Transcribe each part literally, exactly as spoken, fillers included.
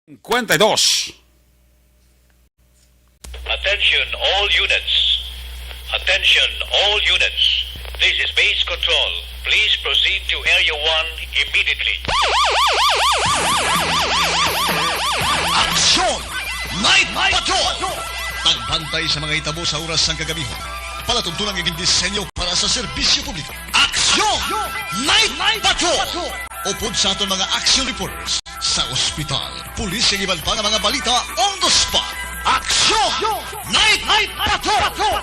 Cincuenta y dos. Attention all units. Attention all units. This is base control. Please proceed to Area one immediately. Aksyon! Night Patrol! Pagbantay sa mga hitabo sa oras sang kagabi. Palatuntunan nga gindisenyo para sa serbisyo publiko. Aksyon! Night Patrol! Upod sa aton mga action reporters sa ospital, pulis, kag iban pa nga mga balita on the spot. Aksyon! Night Patrol!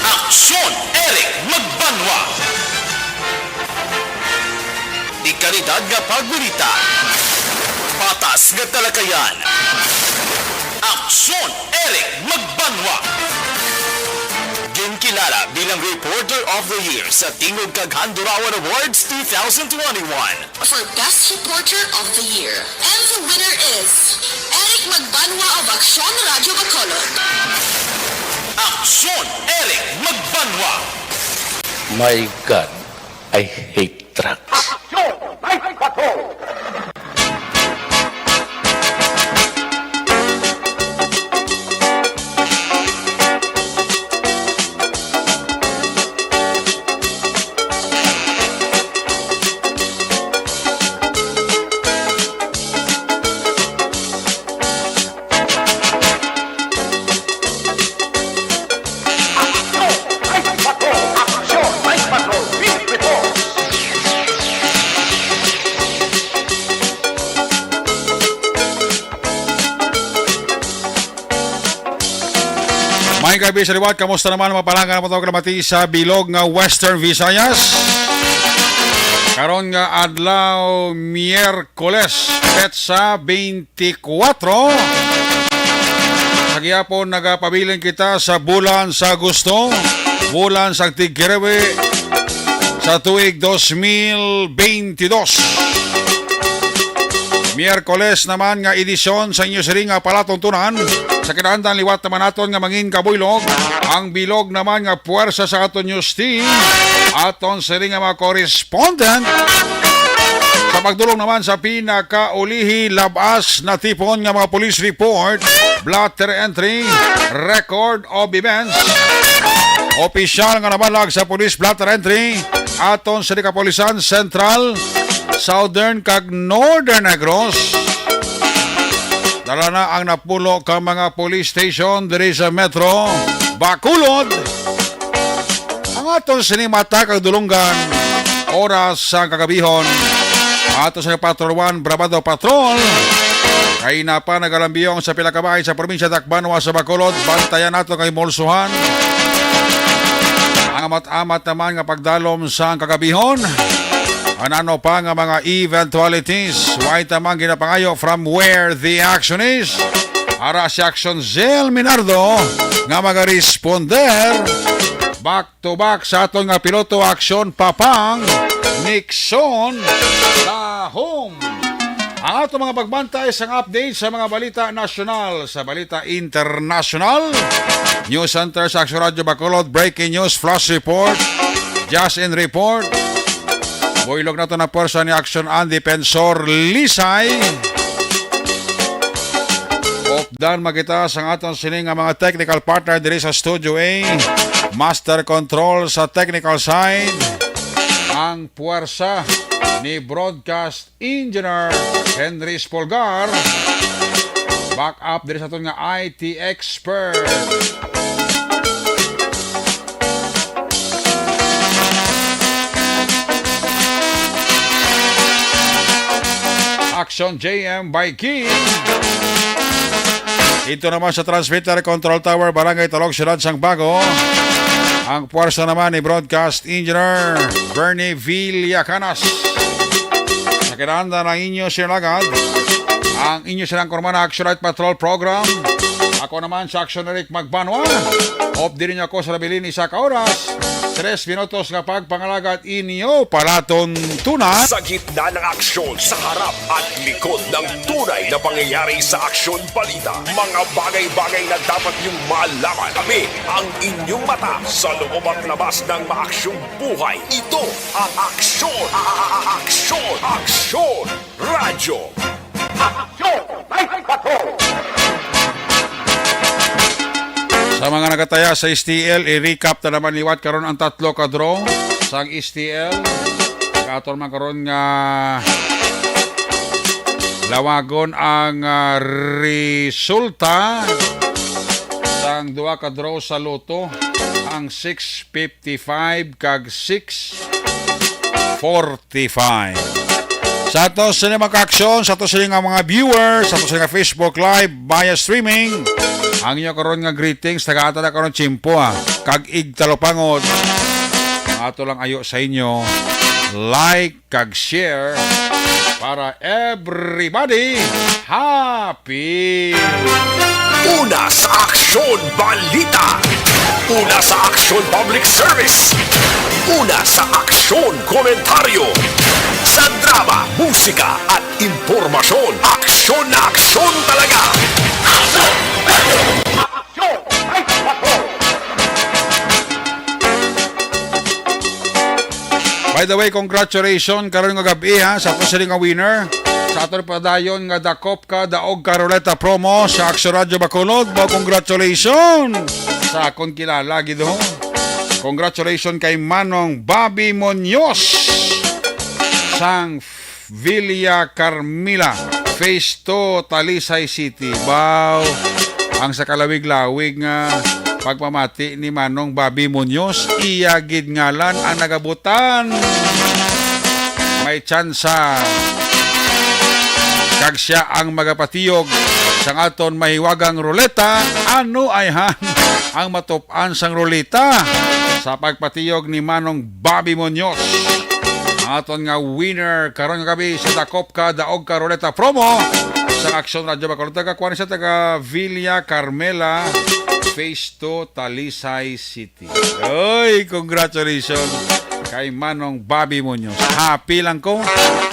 Aksyon, Eric Magbanwa. Dekalidad nga pagbalita. Patas nga talakayan. Aksyon, Eric Magbanwa. Ginkilala bilang Reporter of the Year sa Tingog kag Handurawan Awards two thousand twenty-one. For Best Reporter of the Year. And the winner is Eric Magbanwa of Aksyon Radyo Bacolod. Aksyon, Eric Magbanwa. My God, I hate trucks. Aksyon! May Patrol! Maayong gabi sa liwat. Kamusta naman, mga palangga, mga tawag na mati sa bilog nga Western Visayas? Karon nga adlaw, Miyerkules, petsa twenty-four. Sa gihapon, nagapabilin kita sa bulan sa Agosto, bulan sa tigkiriwi sa tuig dos mil bentidós. Miyerkules naman nga edisyon sa inyo siring nga palatuntunan. Sa kinahanglan, liwat naman naton nga mangin kabuylog ang bilog naman nga puwersa sa aton news team, aton siring nga mga correspondent. Sa pagdulong naman sa pinakaulihi, lab-as natipon nga mga police report, blotter entry, record of events, opisyal nga nabalag sa police blotter entry, aton siring nga Kapulisan Central, Southern kag Northern Negros. Dala na ang napulo ka mga police station diri sa Metro Bacolod. Ang aton sini mata kag dulonggan, oras sa kagabihon, ato sa Patrol One, Brabado Patrol. Kay napa nagalambiyong sa pila ka bahin sa probinsya Dakbanwa sa Bacolod, bantayan nato kay mulsuhan. Ang amat-amat naman nga pagdalom sa kagabihon. Ano pa nga mga eventualities? Way tamang ginapangayo from where the action is. Ara si Action Zell Minardo nga magaresponder. Back to back sa aton nga piloto, Action Papang Nixon Lahom. Ang ato mga pagbantay sa update sa mga balita nasyonal, sa balita internasyonal. News Center sa Action Radio Bacolod, breaking news, flash report, just in report. Buylog nato na pwersa ni Action An Defensor Lisay. Updan makita sa aton sini nga mga technical partner diri sa Studio A. Master control sa technical side, ang puwersa ni Broadcast Engineer Henry Spolgar. Back up diri sa aton nga I T expert. Action J M by Kim. Ito naman sa Transmitter Control Tower, Barangay Talog, Siyudad sang Bago. Ang puwersa naman ni Broadcast Engineer Bernie Villacanas. Sa kinahanglan ang inyo sinalagad, ang inyo silang kurman na Action Night Patrol Program. Ako naman sa Action Eric Magbanwa. Op din ninyo ako sa nabilin isa ka oras. Tres minutos nga pagpangalagad inyo palatuntunan. Sa gitna ng aksyon, sa harap at likod ng tunay na pangyayari sa Aksyon Balita, mga bagay-bagay na dapat niyong malaman. Kami ang inyong mata sa loob at labas ng maaksyong buhay. Ito ang Aksyon, a- a- a- Aksyon, Aksyon Radyo. Aksyon Night Patrol. Sa mga nagataya sa S T L, i-recap na naman liwat karon ang tatlo ka draw sang S T L. Ang aton man karon nga lawagon ang, ah, resulta sang duha ka draw sa Lotto, ang six fifty-five kag six forty-five. Sa ato sini mga ka-aksyon, sa ato sini nga mga viewers, sa ato sini nga Facebook Live, via streaming, ang inyo karon nga greetings, tagaan ta na karon tiyempo, ah, kag igtalupangod. Ang ato lang ayo sa inyo, like kag share para everybody happy. Una sa Aksyon Balita. Una sa Aksyon Public Service. Una sa Aksyon Komentaryo. Sa drama, musika, at impormasyon. Aksyon na aksyon talaga. Aksyon! Aksyon! Ay, aksyon! By the way, congratulations karon nga gab-i, ha, sa ato sini nga winner. Sa aton padayon nga dakop ka, daog ka ruleta promo sa Aksyon Radyo Bacolod. Mo, congratulations sa akon kilala gid, ho. Congratulations kay Manong Bobby Muñoz sang Villa Carmela, Phase two, Talisay City. Baw, ang sa kalawig-lawig nga pagpamati ni Manong Bobby Muñoz, iya gid ngalan ang nagabutan. May tsansa kag sia ang magapatiyog sang aton mahiwagang ruleta. Ano ay han ang matup-an sang ruleta sa pagpatiyog ni Manong Bobby Muñoz? Ang aton nga winner karon nga gabi sa Dakop Ka, Daog Ka Ruleta promo sa Aksyon Radyo Bacolod. Taga kuan siya, taga Villa Carmela, Phase two, Talisay City. Oy, congratulations kay Manong Bobby Muñoz. Happy lang ko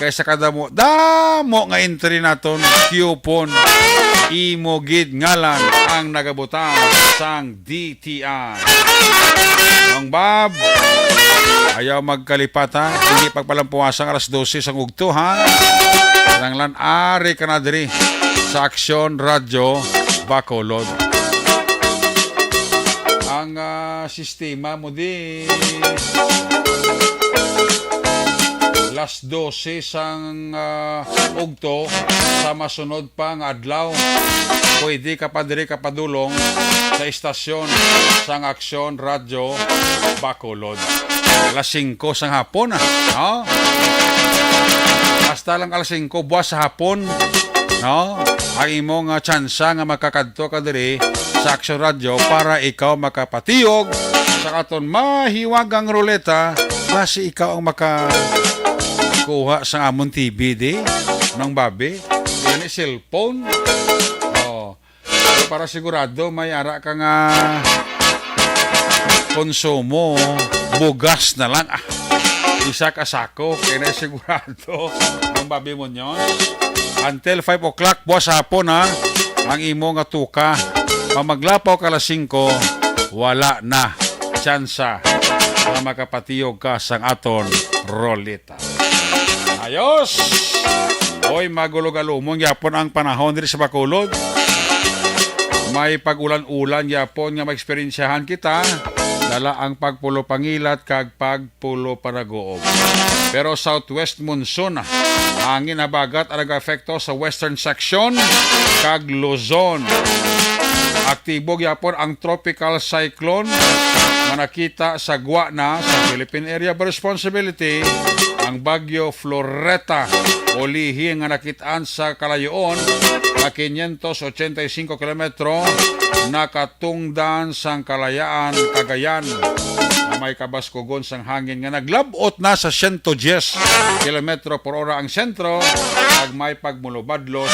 kay sa kadamo, damo nga entry naton, coupon, imo gid ngalan ang nagabutang sang D T R. Manong Bob, ayaw magkalipat, ha. Hindi pagpalampuasang alas dose sang ugto, ha. Kinahanglan ari ka na diri sa Aksyon Radyo Bacolod. Ang, ah, sistema mo di, alas dose sang, ah, ugto sa masunod pa nga adlaw. Pwede ka pa diri ka padulong sa istasyon sang Aksyon Radyo Bacolod. Alas singko sang hapon, ah, no? Hasta lang alas singko buwas sa hapon, no? Ang imo nga tsansa nga makakadto ka diri sa Aksyon Radyo para ikaw makapatiyog sa aton mahiwagang ruleta, basi ikaw ang makakuha sa amon T V di, Manong Bobby. Yan ay cellphone. Oh. Pero para sigurado, may ara ka nga konsumo, bugas na lang. Ah, isa ka sako, kaya na sigurado, Manong Bobby Muñoz. Until five o'clock, buwas hapon, ha, ang imo nga tuka. Pag maglapaw ka alas singko, wala na tsansa nga makapatiyog ka sang aton rolit. Ayos! Oy, magulo-galumon gyapon ang panahon diri sa Bacolod. May pag-ulan-ulan gyapon nga maeksperiensyahan kita. Dala ang pagpulo pangilat kag pagpulo panaguob. Pero southwest monsoon hangin habagat ang nag-apekto sa western section kag Luzon. Aktibo gyapon ang tropical cyclone nga nakita sa gwa na sa Philippine Area of Responsibility, ang Bagyo Floretta. ulihi nga nakit-an sa kalayoon nga quinientos ochenta y cinco kilometro, nakatungdan sang Kalayaan, Cagayan, nga may kabaskugon sang hangin nga naglab-ot na sa siyento diyes kilometro por ora ang sentro, kag may pagmulubadlos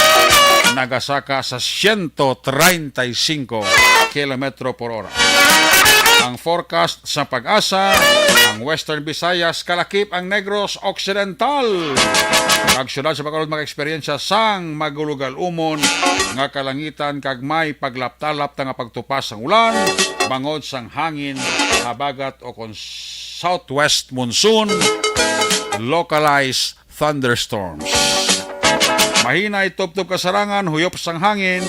nagasaka sa siyento treinta y cinco kilometro por ora. Ang forecast sa PAGASA, ang Western Visayas kalakip ang Negros Occidental, kag siyudad sa Bacolod maka-eksperyensya sang magulugal-umon nga kalangitan kag may paglaptalap nga pagtupas sang ulan bangod sang hangin, habagat o kon southwest monsoon, localized thunderstorms. Mahinay tubtob kasarangan, huyop sang hangin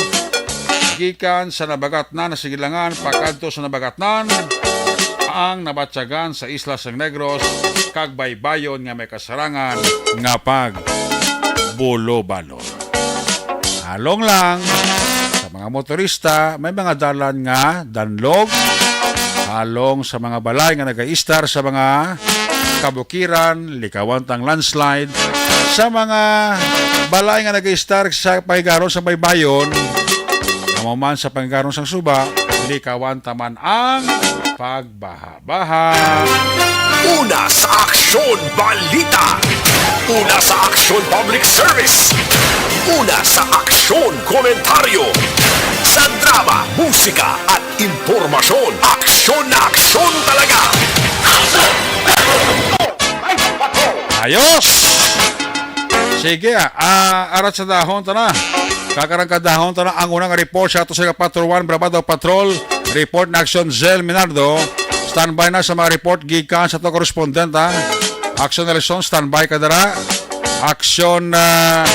gikan sa nabagatnan nga sigilangan pakadto sa nabagatnan ang nabatyagan sa isla sang Negros kag baybayon nga may kasarangan nga pagbulobalon. Halong lang, sa mga motorista, may mga dalan nga danlog. Halong sa mga balay nga nagaistar sa mga kabukiran, likawan tang landslide. Sa mga balay nga nagaistar sa paigaron sa baybayon, amo man sa paigaron sang suba, likawan ta man ang pagbaha. Baha. Una sa Aksyon Balita. Una sa Aksyon Public Service. Una sa Aksyon Komentaryo. Sa drama, musika at impormasyon. Aksyon na aksyon talaga. Ayos! Sige, ah, ah, arat sa dahon ta na. Kakarang kadahon ta na ang unang report sa ato sa Patrol one, Brabado Patrol. Report na Action Zell Minardo. Standby na sa mga report gikan sa ato correspondent, ha. Action Nelson, standby ka dira. Action, ah,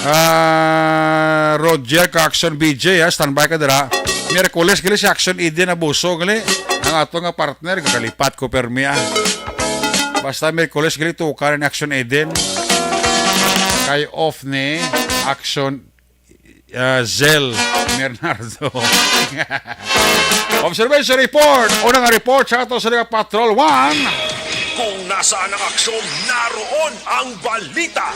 ah, Roger ka Action B J, ha. Standby ka dira. Miyerkules gali si Action Eden Abuso gali. Ang ato nga partner, gagalipat ko permi, ah. Basta Miyerkules gali tukaran ni Action Eden. Kay off ni Action, ah, Zell Bernardo. Observation report. Una nga report sa ato sa Liga Patrol one. Kung nasaan ang aksyon, naroon ang balita.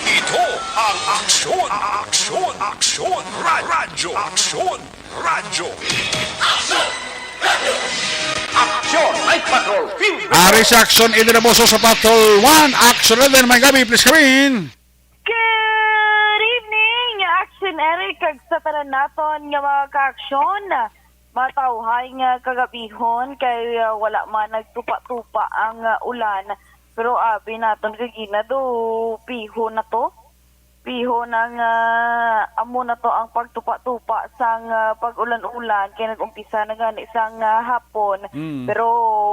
Ito ang Aksyon, Aksyon, Aksyon, Ra-, Radyo, Aksyon, Radyo. Aksyon, Night Patrol, Field Report. Ari sa Action Eden Abuso sa Patrol one. Action Eden, may gabi, please come in. Good evening, Action Eric, kag sa tanan naton nga mga ka-aksyon. Matawhay nga kagabihon kay, ah, wala man nagtupa-tupa ang, ah, ulan. Pero abi naton kay gina do, piho na to. Piho na nga amo na to ang pagtupa-tupa sang, ah, pag-ulan-ulan kay nag-umpisa na gani sang, ah, hapon. Mm. Pero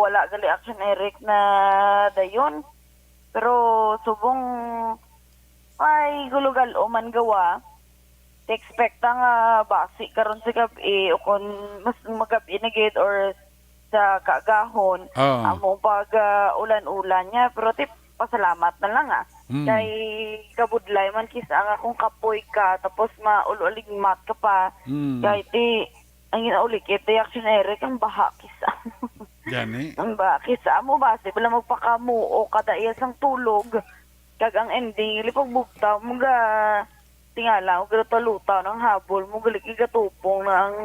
wala gali, Action Eric, na dayon. Pero subong ay gulugal-o man gawa, expect nga basi karon sa gab-i o kon mas magab-i na gid or sa kaagahon, Oo. Amo pag, ah, ulan-ulan niya. Pero ti, pasalamat na lang, ah. Mm. Kay kabudlay man kis-a nga kung kapoy ka, tapos maulo-aligmat ka pa. Mm. Kay ti, ang ginaulikit, ti Action Eric, ang baha kis-a. Gani? Ang baha kis-a mo, basi pala magpakamuo kada iya sang tulog. Kag ang ending, gali pagbugtaw mo ga, tingala, mo gataluta ng habol mo, gali gigatupong na ang,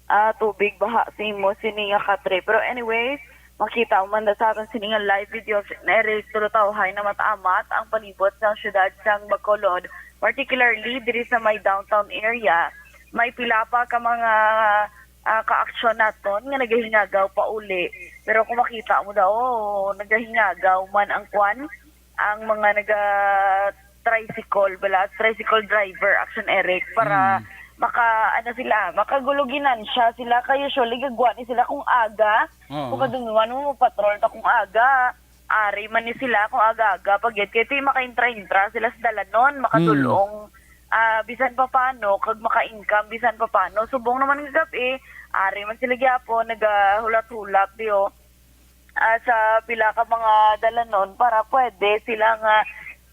ah, tubig baha sa imo, sini nga katre. Pero anyways, makita mo man da sa aton sini nga live video, na eri tulutawhay na mataamat ang palibot sa siyudad sang Bacolod, particularly diri sa may downtown area. May pila pa ka mga, ah, kaaksyon naton nga nagahingagaw pa uli. Pero kung makita mo daw, oh, nagahingagaw man ang kwan, ang mga naga tricycle, bala, tricycle driver, Action Eric, para Mm. maka, ano sila, makaguluginan siya sila. Kay usually, gagwa ni sila kung aga. Oo. Kung kadunman mo, patrol ta kung aga. Ari man ni sila kung aga-aga. Pag yun, kaya maka-intra-intra sila sa dalanon, makadulong. Mm. Ah, bisan pa paano, kag maka-income, bisan pa paano. Subong naman nga gabi, ari man sila gyapon, nagahulat-hulat, di, oh. Ah, sa pila ka mga dalanon para pwede sila nga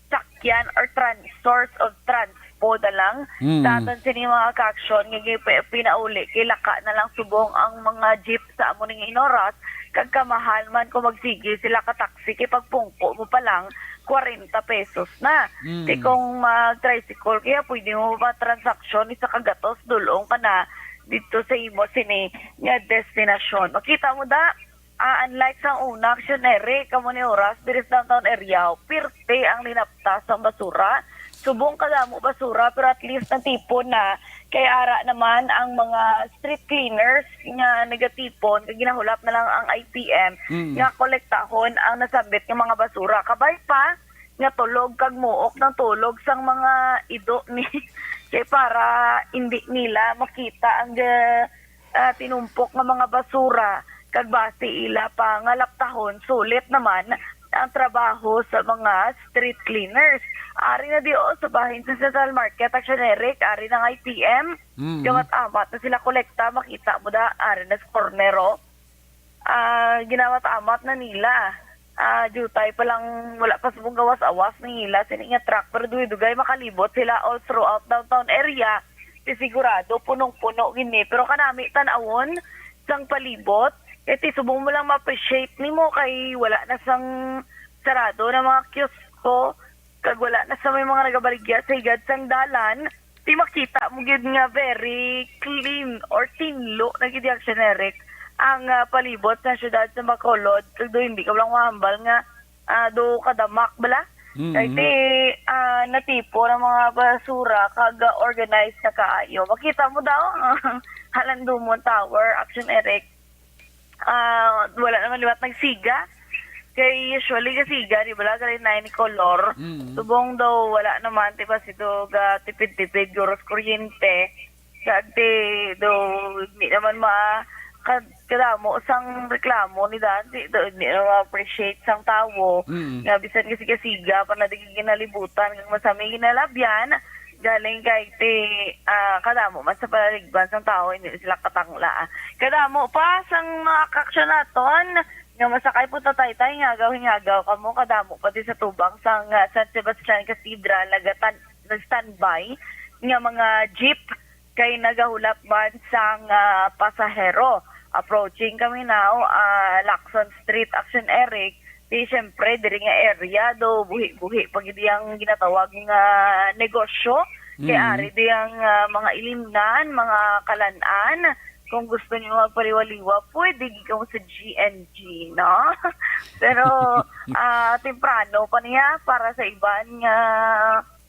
sakyan or trans-, source of transport. na lang. Mm. Daton sini mga ka-aksyon nga gi-, pinauli kay laka na lang subong ang mga jeep sa amo ning inoras, kag kamahal man kung magsigi sila ka taxi kay pagpungko mo pa lang kwarenta pesos na. Mm. Di kung mag-tricycle kaya pwede mo ba transaksyon isa ka gatos dulong ka na dito sa imo sini nga destinasyon. Makita mo da, ah, unlike sa una, aksyon ere, kamo ni oras, diri sa downtown area, pirte ang linapta sang basura. Subong kadamo basura, pero at least natipon na. Kay ara naman ang mga street cleaners nga nagatipon, kay ginahulap na lang ang I P M Mm. nga kolektahon ang nasambit nga mga basura. Kabay pa nga tulog kag muok ng tulog sang mga ido ni kay para hindi nila makita ang, ah, ah, tinumpok nga mga basura, kag basi ila pa nga laptahon, sulit naman ang trabaho sa mga street cleaners. Ari na di, o, sa bahin sa Central Market, Action Eric, ari na nga I P M, Mm. gamat-amat na sila kolekta, makita mo da, ari na sa corner, o. Ah, ginamat-amat na nila. Ah, jutay pa lang, wala pa subong gawas-awas ni nila sini nga truck, pero dugay-dugay makalibot sila all throughout downtown area. Di sigurado, punong-puno gini. Pero kanami tan-awon sang palibot, kay ti subong mo lang ma-appreciate nimo kay wala na sang sarado na mga kiosko, kag wala na sa may mga nagabaligya sa higad sang dalan, ti makita mo gyud nga very clean or tinlo na gyud ang generic ang, ah, palibot sa siyudad sa Bacolod. Kag do hindi ka lang mahambal nga, ah, do kadamak bala. Mm. Kay ti, ah, natipon ang mga basura kag, ah, organized na kaayo. Makita mo daw ang Halandumon Tower, Action Eric. Ah, wala naman liwat nagsiga. Kay usually gasiga, di ba, gali na ni kolor. Mm. Subong daw, wala naman, di ba, si do ga tipid-tipid, guros kuryente. Kag ti do, hindi naman ma-, ka-, kadamo sang reklamo ni dan, di do, hindi naman ma-appreciate sang tawo. Mm. Nga bisan gasiga-siga pa na di ginalibutan, kag masami ginalabyan, galing kay ti, ah, kadamo man sa palaligban sang tawo, hindi sila katangla. Kadamo pa sang mga kaaksyon naton nga masakay po ta taytay, ngagaw-ngagaw kamo, kadamo pa di sa tubang sang, ah, San Sebastian Cathedral, nagatan-, nag-standby nga mga jeep kay nagahulap man sang, ah, pasahero. Approaching kami now, ah, Lacson Street, Action Eric. Di, syempre, diri nga area, do, buhi-buhi pa gid ang ginatawag nga negosyo. Kay Mm. ari di ang, ah, mga ilimnan, mga kalan-an. Kung gusto niyo magpaliwaliwa, pwede gid kamo sa G N G, no? Pero, ah, temprano pa niya para sa iban nga,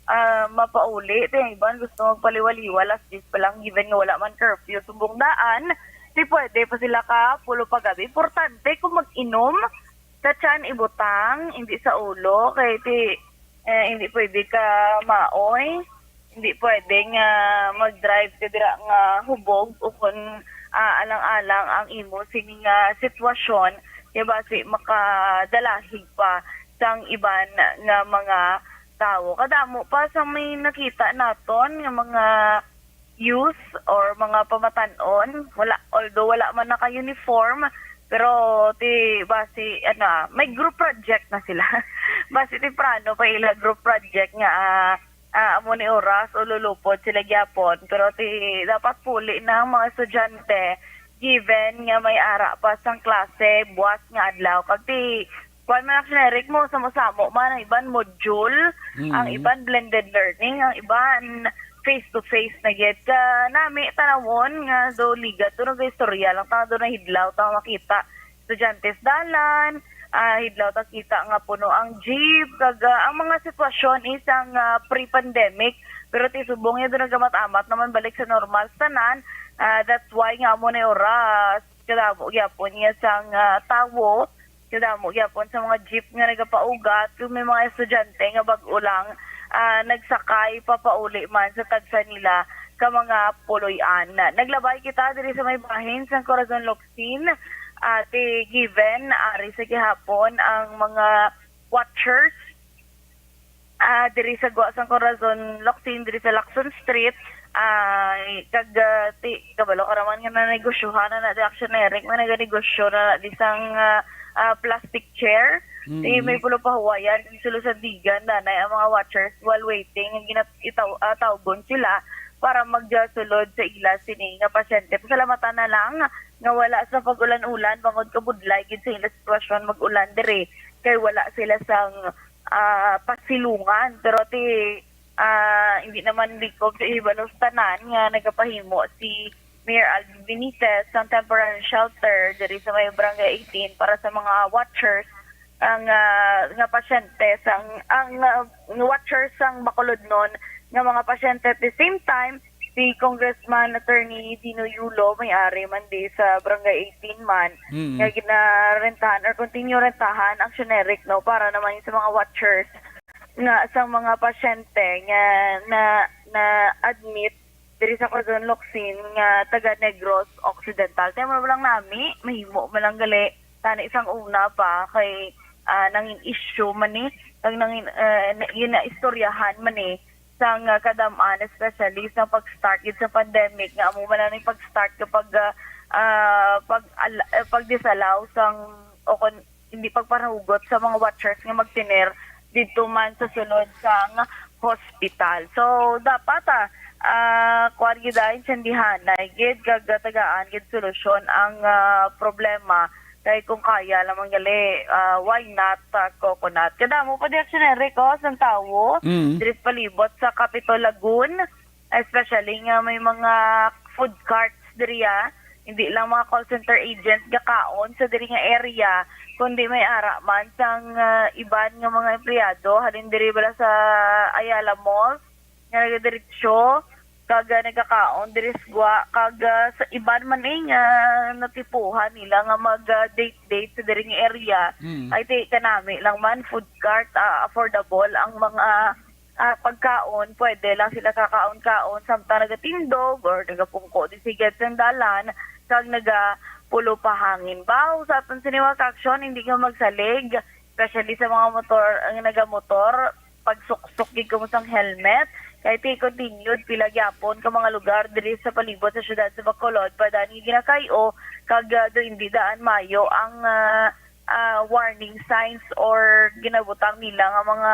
ah, mapauli. Ti ang iban gusto magpaliwaliwa, alas diyes pa lang, given nga wala man curfew. Subong daan, ti pwede pa sila ka pulo pa gabi. Importante kung mag-inom, sa tiyan ibutang, hindi sa ulo, kay ti, eh, hindi pwede ka maoy, hindi pwede nga mag-drive ka dira nga hubog o kun, ah, alang-alang ang imo sini nga sitwasyon, kay basi makadalahig pa sang iban nga mga tawo. Kadamo pa sa may nakita naton nga mga youth or mga pamatan-on, wala, although wala man naka-uniform, pero ti basi, ano, ah, may group project na sila. Basi temprano pa ila group project nga, ah, ah, amo ni oras o lulupod sila gyapon. Pero ti dapat puli na ang mga estudyante, given nga may ara pa sang klase buwas nga adlaw. Kag ti kuwan man, Action Eric, mo, samo-samo man, ang iban module, Mm. ang iban blended learning, ang iban face-to-face na gid. Ka nami tanawon nga do ligat, do nag-istorya lang, ta do nahidlaw, ta makita estudyante sa dalan, ah, hidlaw ta kita nga puno ang jeep, kag, ah, ang mga sitwasyon is ang, ah, pre-pandemic, pero ti subong niya do nagamat-amat naman balik sa normal sa tanan. Ah, that's why nga amo na oras kadamo gyapon niya sang, ah, tawo. Kadamo gyapon sa mga jeep nga nagapaugat, kung may mga estudyante nga bag-o lang, ah, nagsakay papauli man sa tagsa nila ka mga puloy-an. Naglabay kita diri sa may bahin sang Corazon Locsin, ah, ti given ari sa gihapon ang mga watchers, ah, diri sa gwa sang Corazon Locsin, diri sa Lacson Street, ah, kag, ah, ti, kabalo ka naman nga nanegosyohan na na di, Action Eric, may naganegosyo na na di sang, ah, ah, plastic chair. Mm. Di may pulo pahuwayan, kag sulo sa digan, danay ang mga watchers while waiting, nga gina-, itaw-, ah, tawgon sila para magsulod sa ila sini nga pasyente. Pasalamatan na lang nga wala sa pag-ulan-ulan, bangod kabudlay gid sa ila sitwasyon mag-ulan diri, kay wala sila sang, ah, pasilungan. Pero ti, ah, hindi naman likob sa ihibalo sa tanan nga nagapahimo si Mayor Alvin Benitez sang temporary shelter diri sa may Barangay eighteen para sa mga watchers ang, ah, nga pasyente sang, ang, ah, watchers sang Bacolodnon nga mga pasyente. At the same time, si Congressman Attorney Dino Yulo, may-ari man di sa Barangay eighteen man, Mm. nga ginarentahan or continue rentahan ang Action Eric, no, para naman sa mga watchers nga sa mga pasyente nga na, na-admit diri sa Corazon Locsin nga taga Negros Occidental. Kaya mo lang nami, mahimo man lang gali, tani sang una pa, kay, ah, nangin issue man ni, kag nangin, ah, na, ginaistoryahan man ni sang, ah, kadam-an, especially sa pag-start gid sa pandemic, nga amo man lang ni pag-start kapag, ah, ah, pag, al-, ah, pag-disallow sang, o kon, hindi pagpanahugot sa mga watchers nga magtener didto man sa sulod sang hospital. So, dapat, ah, ah, kuwan gid, ah, intindihanay gid, kag tagaan gid solusyon ang, ah, problema. Kay kung kaya lamang gali, ah, why not, ah, coconut? Kadamo pa di, Action Eric, oh, sang tawo Mm. diri sa palibot sa Capitol Lagoon, especially nga may mga food carts diri, ah. Hindi lang mga call center agents gakaon sa diri nga area, kundi may ara man sang, ah, iban nga mga empleyado halin diri bala sa Ayala Mall nga nagadiretso kag, ah, nagakaon diri sa gwa, kag, ah, sa iban man, eh, nga natipuhan nila nga mag, ah, date-date sa diri nga area. Mm. Ay, ti, kanami lang man, food cart, ah, affordable ang mga, ah, pagkaon. Pwede lang sila kakaon-kaon samtang nagatindog or nagapungko di sigad sang dalan kag nagapulo pa hangin. Baw, sa aton sini mga ka-aksyon, hindi ka magsalig, especially sa mga motor, ang nagamotor, pagsuksok gid kamo sang helmet. Kay ti continued pila gyapon ka mga lugar diri sa palibot sa siyudad sa Bacolod, pa daan nga ginakay-o, kag, ah, do hindi daan mayo ang, ah, ah, warning signs or ginabutang nila nga mga,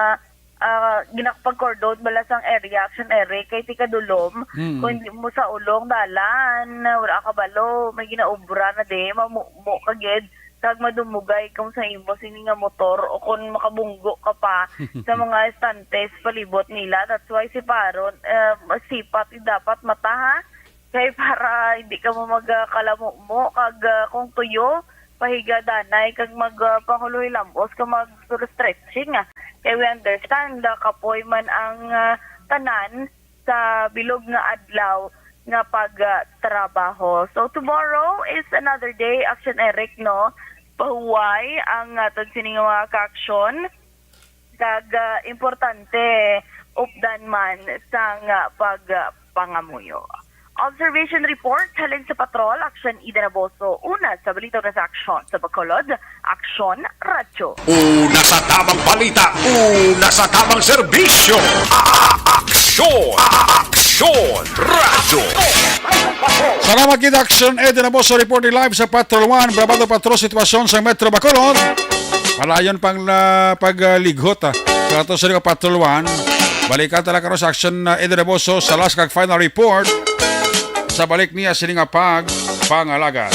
ah, ginakapag-cordon bala sang area, Action Eric, kay ti kadulom, Mm. kung hindi mo sa ulong dalan, wala ka balo, may ginaobra na di, mamumo ka gid, kag madumugay kamo sa imo sini nga motor, o kon makabunggo ka pa sa mga estantes palibot nila. That's why si Paron, eh, sipat dapat mata, ha? Kay para hindi ka mo magkalamumo, kag, ah, kung tuyo, pahiga danay, kag mag, ah, panghuloy-lamos, kag mag stretching, ah. Kay we understand, ah, kapoy man ang, ah, tanan sa bilog nga adlaw nga pagtrabaho. So tomorrow is another day, Action Eric, no? Pahuway ang aton sini nga mga ka-aksyon. Kag, ah, importante, updan man sang, ah, pagpangamuyo. Observation report halin sa Patrol, Action Ida Naboso. Una sa balita, una sa aksyon sa Bacolod, Aksyon Radyo. Una sa tamang balita, una sa tamang serbisyo. A-, a-, aksyon, a-, a-, aksyon, radyo. Salamat gid, Action Ed Naboso, reporting live sa Patrol One, Brabado Patrol, sitwasyon sa Metro Bacolod. Palayon pang, ah, paglighot, ah, sa ato sa Patrol One. Balikan ta lang karon sa Action, ah, Ed Naboso sa last kag final report sa balik niya sini nga pagpangalagad.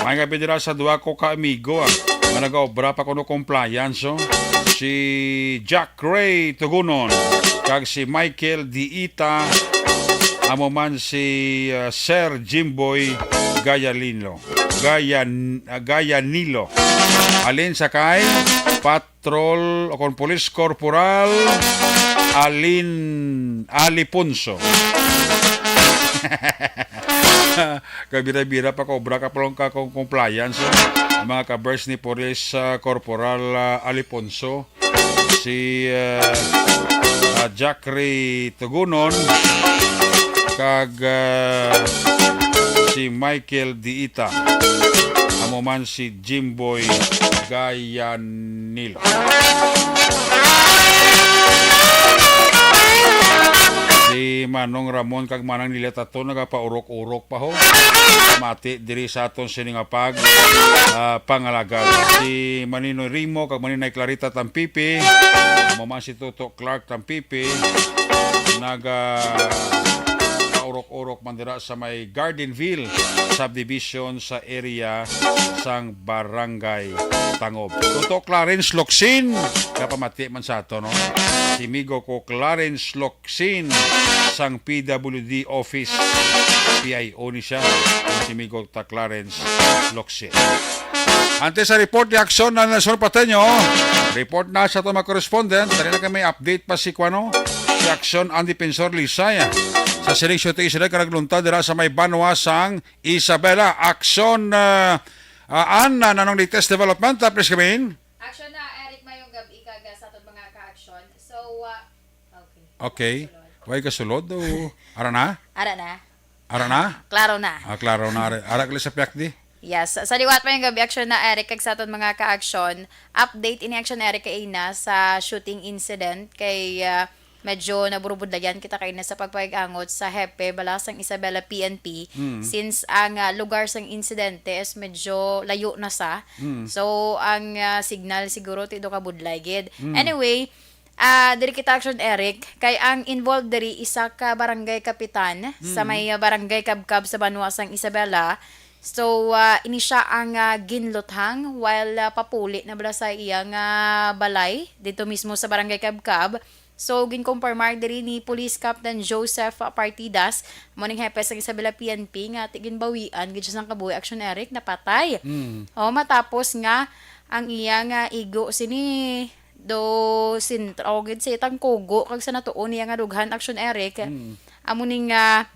May nga bidira sa duha ko ka amigo, ah, nga nagaobra pa kuno compliance, oh. Si Jack Ray Tugunon kag si Michael Diita, amo man si, ah, Sir Jimboy Gayalino, Gayan-, ah, Gayanilo. Alin sa kay Patrol o kon Police Corporal Alin Aliponso. Kabira-bira pa ka obra ka pulong ka kung compliance, eh. Ang mga ka-verse ni Police, ah, Corporal, ah, Aliponso, si, ah, ah, Jack Ray Tugunon, kag, ah, si Michael Diita. Amo man si Jimboy Gayanilo. Si Manong Ramon kag Manang Nila Tato nagapaurok-urok pa ho. Mati diri sa aton sini nga pag, ah, pangalagad. Si Maninoy Rimo kag Maninay Clarita Tampipi, amo man si Toto Clark Tampipi, naga paurok-urok man dira sa may Gardenville Subdivision sa area sang Barangay Tangob. Toto Clarence Locsin, kapamati man sa ato, no? Si migo ko Clarence Locsin sang P W D office. P I O ni siya. Ang si migo ta Clarence Locsin. Antes sa report ni Aksyon na Nelson Pateño, report na sa ato mga correspondent. Dali na kami update pa si Kwano, si Aksyon ang Defensor Lisaya. Sa sining shooting incident ka nagluntad dira sa may banwa sang Isabela. Aksyon, ah, ah, Ann, nanong latest development? Ah, please, Kamin. Aksyon na, Eric, mayong gabi kag sa aton mga ka-aksyon. So, ah, okay. Okay. Kasulod. Way kasulod o ara na? Ara na. Ara na? Klaro na. Ah, klaro na. Ara, ara kali sa piyakdi. Yes. Sa liwat pa yung gabi, Aksyon na, Eric, kag sa aton mga ka-aksyon. Update ini, Aksyon Eric, kay na sa shooting incident kay, ah, medyo naburubudlayan kita kay na sa pagpaigangot sa hepe bala sang Isabela P N P, Mm. since ang, ah, lugar sang insidente is medyo layo na sa. Mm. So, ang, ah, signal siguro ti do kabudlay gid. Mm. Anyway, ah, diri kita, Aksyon Eric, kay ang involved diri isa ka barangay kapitan sa Mm. may, ah, barangay Kabkab sa banwa sang Isabela. So, ah, ini siya ang, ah, ginluthang while, ah, papuli na bala sa iyang, ah, balay dito mismo sa barangay Kabkab. So, ginkumpirmar diri ni Police Captain Joseph Partidas, mo ning hepe sang Isabela P N P, nga ti ginbawian gid siya sang kabuhi, Aksyon Eric, napatay. Mm. O, matapos nga ang iya nga igo sini do sentro gid sa itang kugo kag sa natuon niya nga dughan, Aksyon Eric. Mm. Amo ning, ah,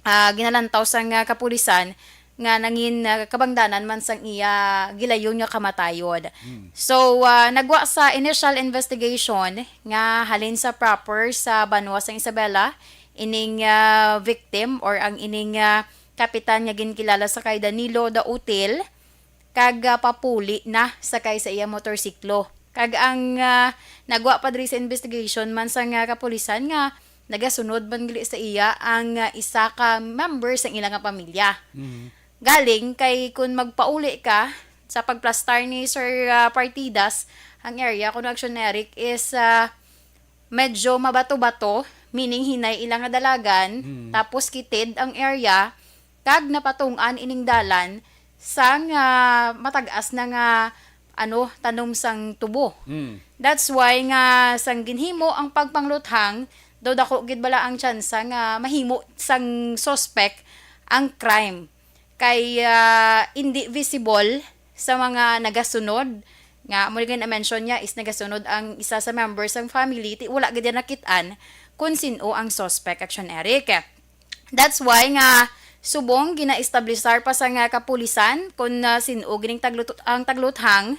ah, ginalantaw sang, ah, kapulisan nga nangin, ah, kabangdanan man sang iya gilayon nga kamatayon. Mm. So, ah, nagwa sa initial investigation nga halin sa proper sa banwa sang Isabela, ining, ah, victim or ang ining, ah, kapitan nga ginkilala sa kay Danilo Dautil, kag, ah, papuli na sakay sa iya motorsiklo. Kag ang, ah, nagwa pa diri sa investigation man sang, ah, kapulisan nga nagasunod man gali sa iya ang, ah, isa ka member sang ila nga pamilya. Mhm. Galing kay kun magpauli ka sa pagplastar ni Sir, ah, Partidas, ang area kuno, Aksyon Eric, is, ah, medyo mabato-bato, meaning hinay ila nga dalagan, Mm. tapos kitid ang area, kag napatung-an ining dalan sang, ah, matag-as na nga, ano, tanom sang tubo. Mm. That's why nga sang ginhimo ang pagpangluthang, daw dako gid bala ang tsansa nga mahimo sang suspect ang crime. Kay, ah, indi visible sa mga nagasunod, nga amo ni na-mention niya is nagasunod ang isa sa member sang family, ti wala gid niya nakit-an kung sin-o ang suspect, Aksyon Eric. That's why nga subong gina-establisar pa sa nga kapulisan kung, ah, sin-o gining taglut-, ang tagluthang,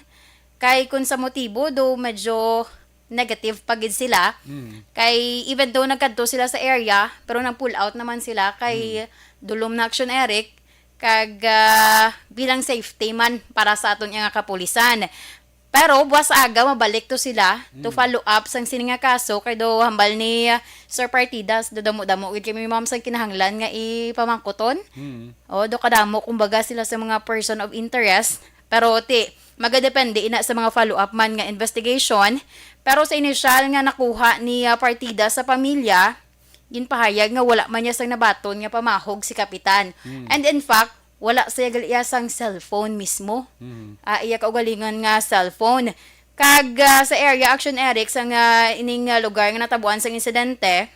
kay kung sa motibo do medyo negative pa gid sila. Mm. Kay even though nagkadto sila sa area, pero nag-pull out naman sila kay Mm. dulom na, Aksyon Eric, kag, ah, bilang safety man para sa aton nga kapulisan. Pero buwas sa aga, mabalik to sila to Mm. follow up sang sini nga kaso kay do hambal ni, ah, Sir Partidas, do damo-damo gid kami, ma'am, sang kinahanglan nga ipamangkuton. Mm. O, do kadamo, kumbaga, sila sa mga person of interest. Pero ti, magadepende ina sa mga follow-up man nga investigation. Pero sa inisyal nga nakuha ni, ah, Partidas sa pamilya, ginpahayag nga wala man niya sang nabaton nga pamahog si Kapitan. Mm. And in fact, wala siya gali iya sang cellphone mismo. Mm. Ah, iya kaugalingon nga cellphone. Kag, ah, sa area, Aksyon Eric, sa nga ining, ah, lugar nga natabuan sang insidente,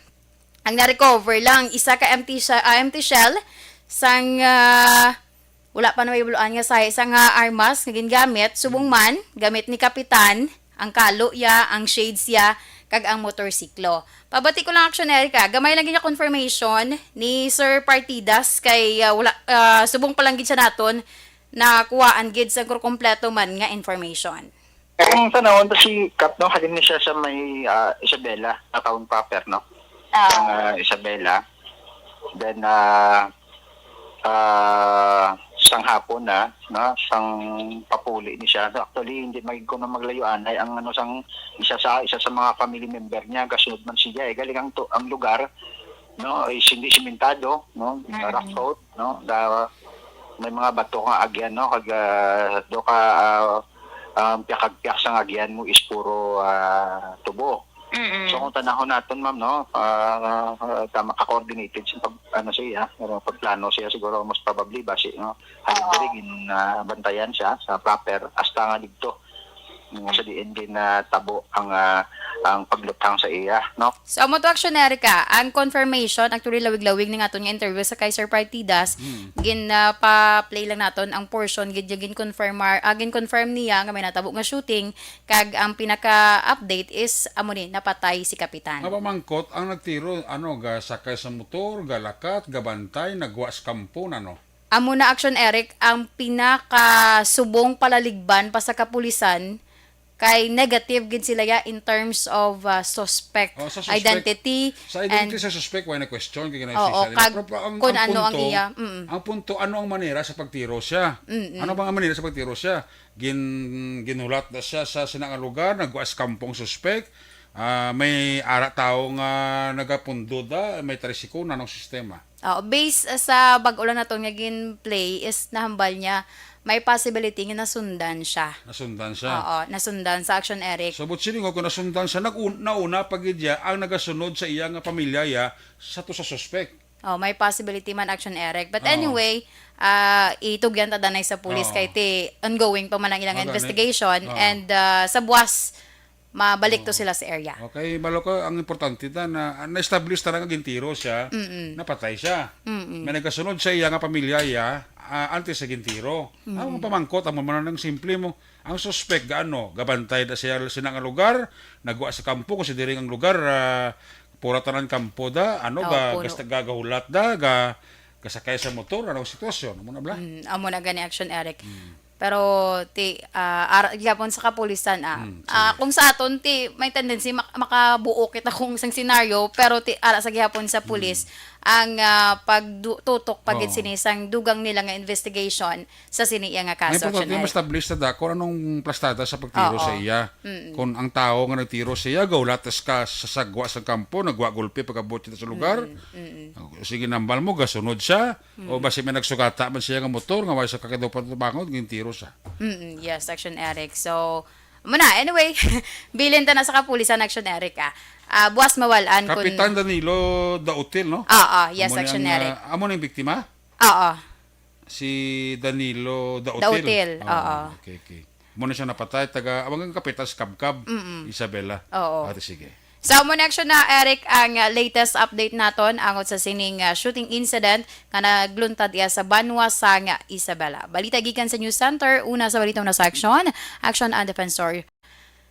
ang na-recover lang isa ka empty sha-, ah, empty shell sang, ah, wala pa na may buluan nga sahi sang, ah, armas nga gingamit. Subong man, gamit ni Kapitan ang kalo ya, ang shades ya, kag ang motorsiklo. Pabati ko lang, Aksyon Eric, ah, gamay lang gid nga confirmation ni Sir Partidas kay, ah, wala, ah, subong pa lang gid siya naton na kuwaan gid sa kompleto man nga information. Ang tanawon to si Kap, no? Halin ni siya sa may, ah, Isabela, sa town proper, no? Ah. Ang, ah, Isabela. Then, ah, ah, sang hapon na, no? Sang papuli ni siya. So, actually, hindi magig ko na maglayo anay ang, ano, sang isa sa, isa sa mga family member niya, gasunod man siya, eh. Galing ang to, ang lugar, no, is hindi simentado, no, Mm. rough road, no, da, may mga bato nga agyan, no, kag, ah, do ka, ah, ang piyakagpiyak sang agyan mo is puro, ah, tubo. Mm-mm. So, kung tanahon naton, ma'am, no, ah, ah, tama ka, coordinated sa pag, ano siya, ano, pagplano siya, siguro most probably, basi, no, halin Oo. diri gin, ah, bantayan siya sa proper, hasta nga didto, no, sa diin gin, ah, tabo ang, ah, ang pagluthang sa iya, no? So, amo to, Action Erica, ang confirmation, actually, lawig-lawig ni nga aton nga interview sa kay Sir Partidas, Mm. gin, ah, pa-play lang naton ang portion, gid, gin confirm, ah, gin confirm niya nga may natabo nga shooting, kag ang pinaka-update is amo ni, napatay si Kapitan. Nga pamangkot, ang nagtiro, ano, ga sakay sa motor, ga lakat, ga bantay, nagwa sa kampo na, no? Amo na, Action Eric, ang pinakasubong palaligban pa sa kapulisan kay negative gid sila ya in terms of, ah, suspect Oh, sa suspect. identity Sa identity and sa suspect, wala na question, kay Oo, nag-sisa nila. kag Pero ang, kung ang ano ang punto, iya, mm. ang punto, ano ang manera sa pagtiro siya? Mm-mm. Ano bang ang manera sa pagtiro siya? Gin-, ginhulat na siya sa sina nga lugar, nagwa sa kampo ang suspect. Ah, may ara tawo nga nagapundod, ah, may tricycle, anong sistema? Oo, based sa bag-o lang naton nga gin-play is nahambal niya may possibility nga nasundan siya. Nasundan siya. Oo, nasundan sa Action Eric. So, but silingon, kung nasundan siya, nag-un-, nauna pa gid niya ang nagasunod sa iya nga pamilya, ya, sa to sa suspect. Oh, may possibility man, Action Eric. But Oo. anyway, ah, itugyan ta danay sa pulis Oo. kay ti ongoing pa man ang ilang Ah, gani. investigation Oo. and, ah, sa buwas mabalik to Oo. sila sa area. Okay, malo ko, ang importante ta na, ah, na-establish talaga gintiro siya, Mm-mm. napatay siya. Mm-mm. May nagasunod sa iya nga pamilya, ya, ah, antes sa gintiro. Mm. Ang pamangkot, ang mga nang simple mo, ang suspect, gaano, gabantay da siya sina nga lugar, nagwa sa kampo, kung si diri ang lugar, ah, pura tanan kampo da, ano, Oo, ga-, puno. gasta-, gagahulat da, ga-, gasakay sa motor, anong sitwasyon? Amo na bala? Mm, amo na gani, Action Eric. Mm. Pero ti, ah, ara gyapon sa kapulisan, ah. Mm, Ah, sige. kung sa aton ti may tendency mak-, makabuo kita kung sang senaryo, pero ti ara sa gihapon sa pulis Mm. ang, ah, pagdu-, tutok pa gid Oo. sini sang dugang nila nga investigation sa sini iya nga Ang kaso, importante, Action Eric. ma-establish na da kung anong plastada sa pagtiro Oo. sa iya. Mm. Kung ang tawo nga nagtiro sa iya, gaulat tas ka sa sagwa sa kampo, nagwa gulpi pagkabot kita sa lugar. Mm, mm. Sige, nambal mo, gasunod siya. O Mm. basi may nagsugata man siya nga motor, nga wala siya kakadupang tubangon, gintiro siya. Mm, yes, Action Eric. So, amo na. Anyway, bilin ta na sa kapulisan, Action Eric, ah. Ah, buwas mawal-an kun Kapitan Danilo Dautil, no? Oo, yes, Amo ni Action ang, Eric. ah, amo ni ang biktima? Oo. Si Danilo Dautil? Dautil, Oo, oo. okay, okay. Amo na siya napatay, taga, amo ang kapitan sa Kabkab, Mm-mm. Isabela. Oo. Ate, sige. Sa amo na, Action na, Eric, ang, uh, latest update naton angot sa sining, uh, shooting incident nga nagluntad iya sa banwa sang Isabela. Balita gikan sa News Center, una sa balita na sa Action, Action ang Defensor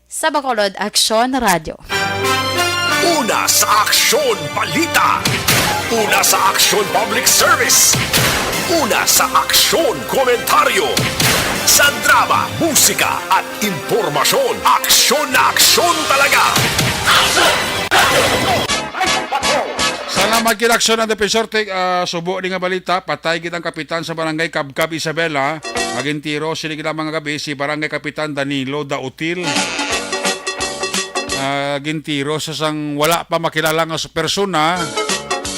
sa Bacolod, Action Radio. Una sa Aksyon Balita. Una sa Aksyon Public Service. Una sa Aksyon Komentaryo. Sa drama, musika, at impormasyon. Aksyon na aksyon talaga. Salamat gid, Aksyon ang Defensor. Te-, ah, subo ni nga balita, patay gid ang kapitan sa Barangay Kabkab, Isabela. Naging tiro sini gid ang mga gabi si Barangay Kapitan Danilo Dautil. Ah, gintiro sa sang wala pa makilala nga s-, persona,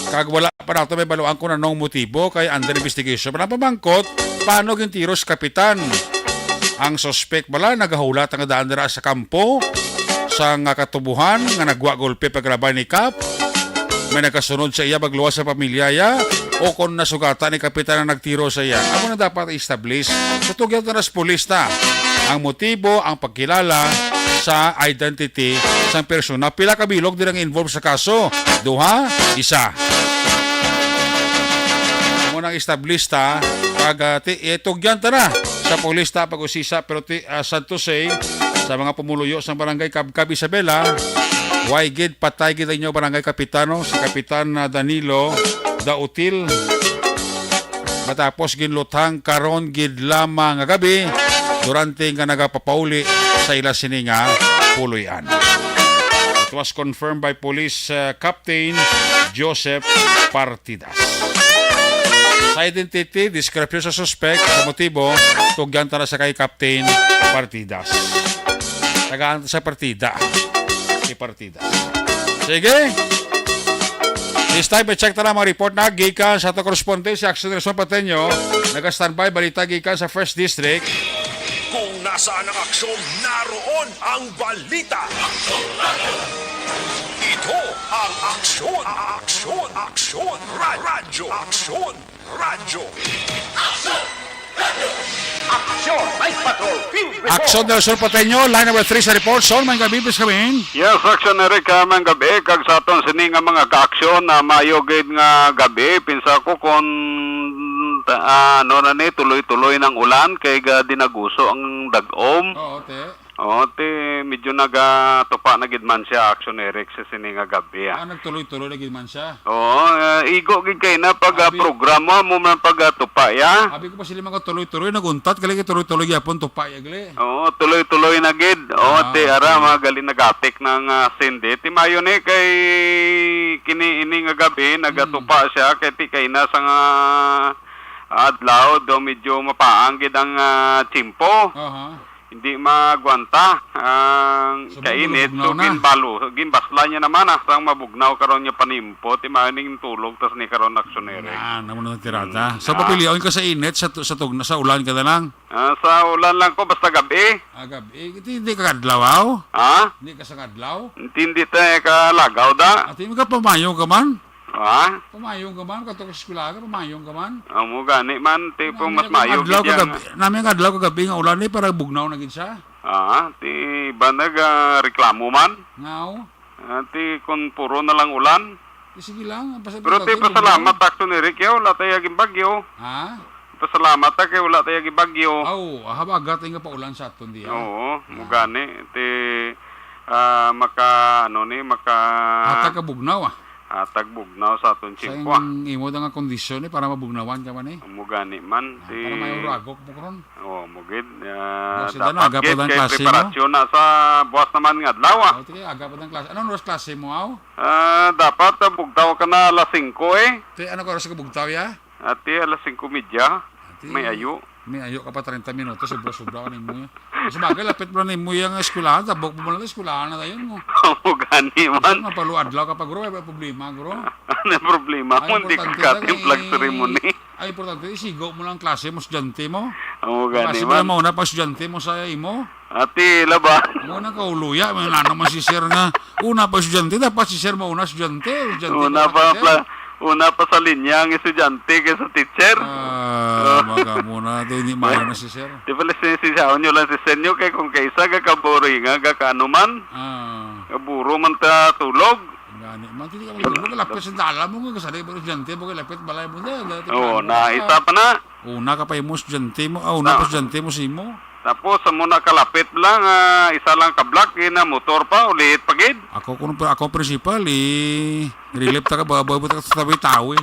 kag wala pa nato may baluan kung anong motibo, kay under investigation pa ang pamangkot, paano gintiro si kapitan. Ang suspek bala nagahulat nga daan dira sa kampo sang katubuhan nga nagwa gulpi paglabay ni Kap. May nagasunod sa iya pagluwas sa pamilya iya, o kon nasugatan ni kapitan ang nagtiro sa iya. Amo na dapat i-establish. So, tugyan ta na sa pulis ta ang motibo, ang pagkilala sa identity sang persona. Pila ka bilog dira nga involved sa kaso? Duha? Isa. Amo nang establish ta, pag, ah, ti-, eh, tugyan ta na sa pulis ta pag-usisa, pero ti-, ah, sad to say, sa mga pumuluyo sa Barangay Kabkab, Isabela, way gid, patay gid ang inyo barangay kapitano, si Kapitan, ah, Danilo Dautil. Matapos ginluthang karon gid lamang nga gabi, durante nga nagapapauli sa ila sini nga puloy-an. It was confirmed by Police, uh, Captain Joseph Partidas. Sa identity, description sa suspect, sa motibo, tugyan ta na sa kay Captain Partidas. Tagaan ta sa partida. Si Partidas. Sige. This time, i-check ta na mga report na gikan sa ato korespondente, si Action Nelson Pateño. Naka-standby, balita gikan sa First District. Kung nasaan ang aksyon, naroon ang balita. Ito ang Aksyon, Aksyon, Aksyon, Ra- Radyo, Aksyon, Radyo. Aksyon, Night Patrol, Field Report. Action Nelson Pateño, line number three sa report. Son, may gabi, please come in. Yes, Action Eric, ah, may gabi, kag sa aton sini nga mga kaaksyon na maayo gid nga gabi, pinsa ko kung, ah, ano na ni, tuloy-tuloy ng ulan kay ga dinaguso ang dagom. Oo, te. Oo, te, medyo nagatupa na gid man siya, Action Eric, sa sini nga gabi, ah. Ah, nagtuloy-tuloy na gid man siya. Oo, ah, igo gid kay na pag, ah, Abi- programa mo man pag, ah, tupa, ya. Abi ko pa sila mga tuloy-tuloy, naguntat, gali kay tuloy-tuloy gyapon, tupa, ya, gali. Oo, tuloy-tuloy na gid. Oo, Ah, te, ara, okay. Mga gali nagatik ng, ah, sindi. Ti mayo ni kay kini ini nga gabi, nagatupa Hmm. siya, kay ti kay na sa nga adlaw, do medyo mapaang gid ang, ah, tiyempo. Aha. Hindi magwanta ang So, kainit. Mabugnaw So, na. Ginbalo, ginbasla niya naman, ah, sang mabugnaw karon nga panimpo, ti maning tulog tas ni karon aksyon ere. Na, namo na tirada. Mm, So, ah. Papilion ka sa init, sa, tu- sa tugna, sa ulan ka na lang. Ah, sa ulan lang ko, basta gabi. Ah, gabi. Eh, hindi, hindi ka kadlaw, aw? Ha? Hindi ka sa kadlaw? Hindi, hindi tayo kalagaw da. Ati, magkapamayong ka man? Ha? Pamayong ka man, kato ka sa eskwela ka, pamayong ka man? Amo gani man, ti Nami po mas ang mayo adlaw gid yang kagabi, nami ang adlaw kagabi nga ulan, eh, para bugnaw na gid siya. Ah, ti ba nag, ah, reklamo man? Ngaw? Ah, ti kung puro na lang ulan? Eh, sige lang, basta Pero ti importante, pasalamat bugnaw. Takto ni Rick, yaw, wala tayo gin bagyo. Ha? Pasalamat ta kay wala tayo gin bagyo. Aw, habagat nga paulan sa aton diya. Oo, Ah. Mugani, ti, ah, maka, ano ni, maka Hatag ka bugnaw, ah. Hatag bugnaw sa aton Sa tiyempo, ah. Imo da nga kondisyon, eh, para mabugnawan ka man, eh. Mugani man, Ah, ti para may uragok mo karon. Oo, mugid. Ah, Bukas dapat na, aga pa gid lang kay klase mo. Preparasyon na sa buwas naman nga adlaw, ah. Oh, ti, aga pa lang klase. Anong oras klase mo, aw? Ah, dapat, ah, bugtaw ka na alas singko, eh. Ti, ano ka oras ka bugtaw, ya? Ati, alas singko medya. Ati, may ayo. May ayo ka pa treinta minutos, sobra-sobra ka nimo, ya. Sa bagay, lapit mo na nimo yung eskwelahan, tabok mo na lang, eskwelahan na tayo mo. Amo gani man. Basta mapaluadlaw ka pa, guro, may problema, guro. Ano yung problema Ang mo? Hindi ka importante lang katimplag eh, ceremony. Ang importante, isigo mo lang ang klase mo, estudyante mo. Amo gani Kasi man. Wala mauna pa estudyante mo sa imo. Ati, laba. Mo na kauluya, may nano man si sir nga. Una pa estudyante, dapat si sir mauna estudyante. Estudyante Una pa pa, sir. Pla-, una pa sa linya ang estudyante kaysa teacher. Ah, Oh. Maga muna. Di, hindi mayo na si sir. Di pala si, si Saon nyo lang si Senyo kay kung kaisa ga kaburi nga ga kaanuman. Ah. Kaburo man ta tulog. Gani. Man, hindi ka magtulog. Lapit sa dalan mo nga. Kasali ba estudyante mo kay lapit balay mo na? Dati Oo, pa, na ano ka? Isa pa na. Una ka pa imo estudyante mo. Ah, una Ah. pa estudyante mo si mo. Tapos, sa muna kalapit lang, ah, isa lang ka block, ina motor pa, ulit pa gid. Ako, kung ako ang principal, eh, relief ta ka, babaw ta sa tawi-tawi.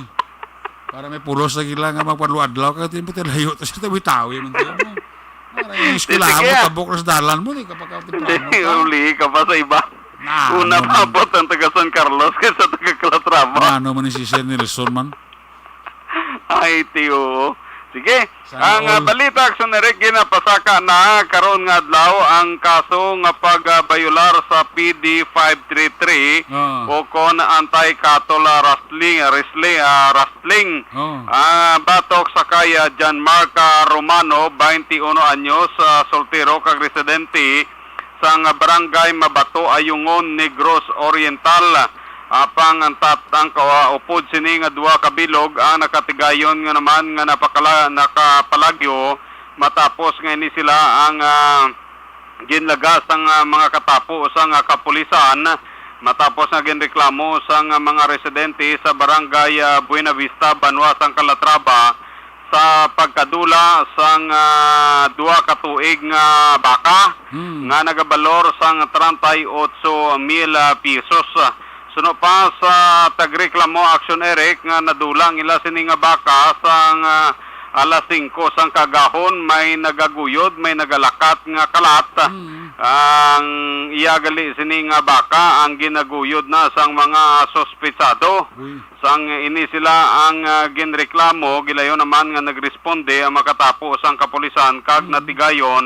Para may pulos lagi lang nga magpaluadlaw ka, di mo tilayo ta sa tawi-tawi, man tayo mo. Para yung eskwelahan mo, Sige. Tabok na sa dalan mo, di ka pa ka Hindi, temprano pa. Uli ka pa sa iba. Na, Una ano pa man. Abot ang taga San Carlos kaysa taga Calatrava. Na, ano man ni si Sir Nelson man? Ay, tiyo. Sige. Sana Ang, ah, all. Balita, Action Eric, ginapasaka na karon nga adlaw ang kaso nga pagbayular sa P D five three three Ah. o kon anti-cattle, ah, rustling, ah, wrestling, ah, rustling. Oh. Ah, batok sa kaya John Mark, ah, Romano, twenty-uno anyos, ah, soltero kag residente sang barangay Mabato, Ayungon, Negros Oriental. Apang ang tat-, ang kaupod sini nga duha ka bilog ang nakatigayon nga naman nga napakala-, nakapalagyo matapos nga ini sila ang, ah, ginlagas sang, ah, mga katapo sang, ah, kapulisan matapos nga ginreklamo sang, ah, mga residente sa barangay, ah, Buena Vista, banwa sang Calatrava, sa pagkadula sang, ah, duha ka tuig nga baka Hmm. nga nagabalor sang treinta y ocho mil, ah, pesos. Suno pa sa tagreklamo, Action Eric, nga nadula ang ila sini nga baka sang, ah, alas singko sang kagahon, may nagaguyod, may nagalakat nga kalat. Hmm. Ang iya gali sini nga baka ang ginaguyod na sang mga suspetsado. Uy. Sang ini sila ang, ah, ginreklamo, gilayo naman nga nagresponde ang makatapo sang kapulisan kag Mm. natigayon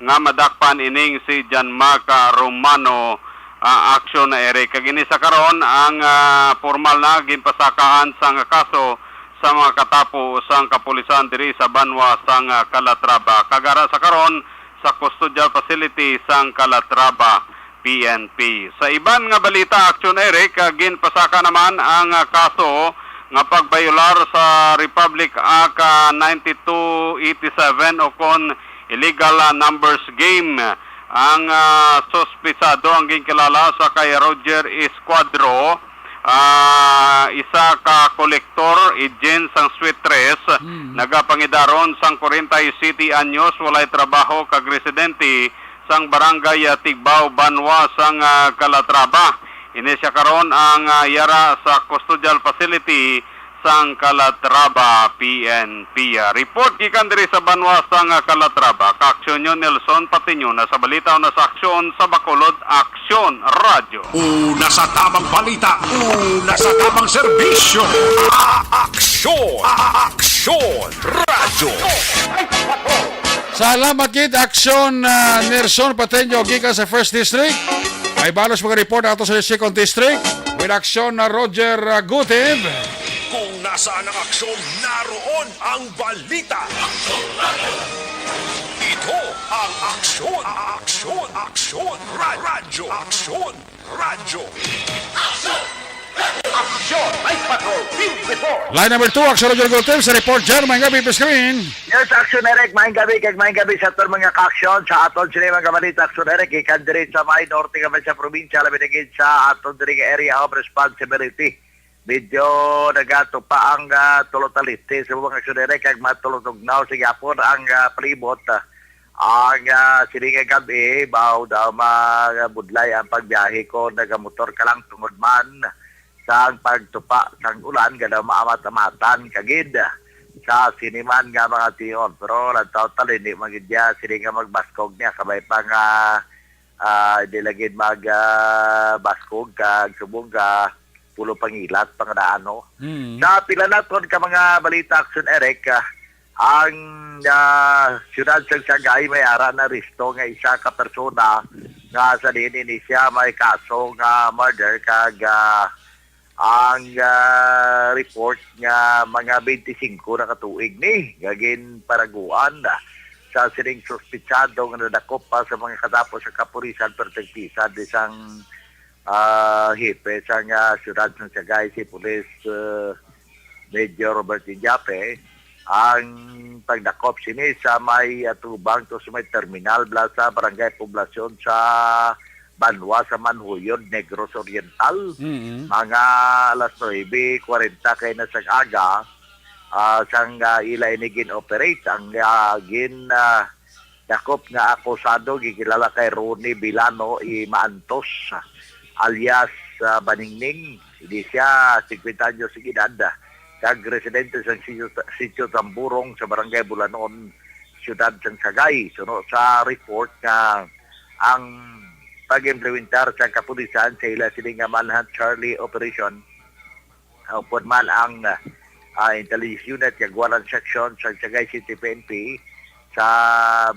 nga madakpan ining si John Mark, ah, Romano, ah, aksyon na, Eric. Kag ini sa karon ang, ah, pormal na ginpasakaan sang kaso sa mga katapo sang kapulisan diri sa banwa sang, ah, Calatrava. Kag ara sa karon sa custodial facility sang Calatrava P N P. Sa iban nga balita, aksyon, Eric, ah, ginpasaka naman ang, ah, kaso nga pagbayolar sa Republic Act, ah, ninety-two eighty-seven o kon illegal, ah, numbers game. Ang, ah, suspitsado ang ginkilala sa kay Roger Escuadro, ah, isa ka kolektor, agent sang Sweet Tres, Hmm. nagapangidaron sang forty-seven anyos, walay trabaho kag residente sang barangay, ah, Tigbao, banwa sang, ah, Calatrava. Ini siya karon ang, ah, yara sa custodial facility sang Calatrava P N P. Ah, report gikan diri sa banwa sang, ah, Calatrava. Kaaksyon nyo, Nelson Patiño, na sa balita o na sa aksyon sa Bacolod, Aksyon Radyo. Una sa tamang balita, una sa tamang serbisyo. A-, aksyon, a-, aksyon, radyo. Salamat gid, Aksyon, ah, Nelson Patiño, gikan sa First District. May balos mga report ato sa Second District. With Aksyon na Roger, ah, Gutib. Kung nasaan ang aksyon, naroon ang balita. Ito ang Aksyon, Aksyon, Aksyon, Ra-, Radyo Aksyon, Radyo. Aksyon! Aksyon! Night Patrol Field Report! Line number two, Aksyon Roger Gutib sa report dyan. May gabi, P S Green. Yes, Aksyon Eric, maayong gabi, kag maayong gabi sa aton mga kaaksyon. Sa aton sini mga balita, Aksyon Eric, ikan diri sa may norte nga sa probinsya, labi na gid sa aton diri nga area of responsibility. Medyo nagatupa ang, ah, Tolotalite sa mga Aksyon Eric, kag matulog-tugnaw sa gihapon ang, ah, palibot. Ang, ah, sini nga gab-i, baw daw magabudlay ang pagbiyahe kon nagamotor ka lang tungod man sang pagtupa sang ulan, nga daw maamat-amatan kagid sa sini man nga mga tion. Pero lantaw tali, hindi man gid siya sini nga magbaskog niya, kabay pa nga, ah, hindi lagi mag, ah, baskog kag subong ka pulo pangilat, pangdaan, no? Mm. Sa pila naton ka mga balita, Aksyon Eric, ah, ang, ah, siyudad sa Sagay may ara na resto nga isa ka persona nga sa diin ini siya may kaso nga murder kag, ah, ang, ah, report nga mga twenty-five na ka tuig ni nga ginparaguan sa sining suspitsado nga nadakop pa sa mga katapo sa kapulisan, perting pisad isang, ah, hepe sang, ah, siyudad sang Sagay, si Police, ah, Major Robert Indiape, ang pagdakop sini sa may atubang to sa may terminal bala sa Barangay Poblacion sa banwa sa Manjuyod, Negros Oriental. Mm-mm. Mga alas nuebe kwarenta kay na sa aga, ah, sang, ah, ila ini gin-operate ang, ah, gin, ah, dakop nga akusado gikilala kay Ronnie Bilano y Maantos, alias, ah, Baningning. Ini siya, singkwenta anyos ang edad, kag residente sa Sitio, Sitio Tamburong sa Barangay Bulanon, Siyudad sang Sagay. Suno sa report nga ang pag-implementar sa kapulisan sa ila sini nga Manhunt Charlie Operation, upod man ang, ah, Intelligence Unit kag Warrant Section sa Sagay City P N P, sa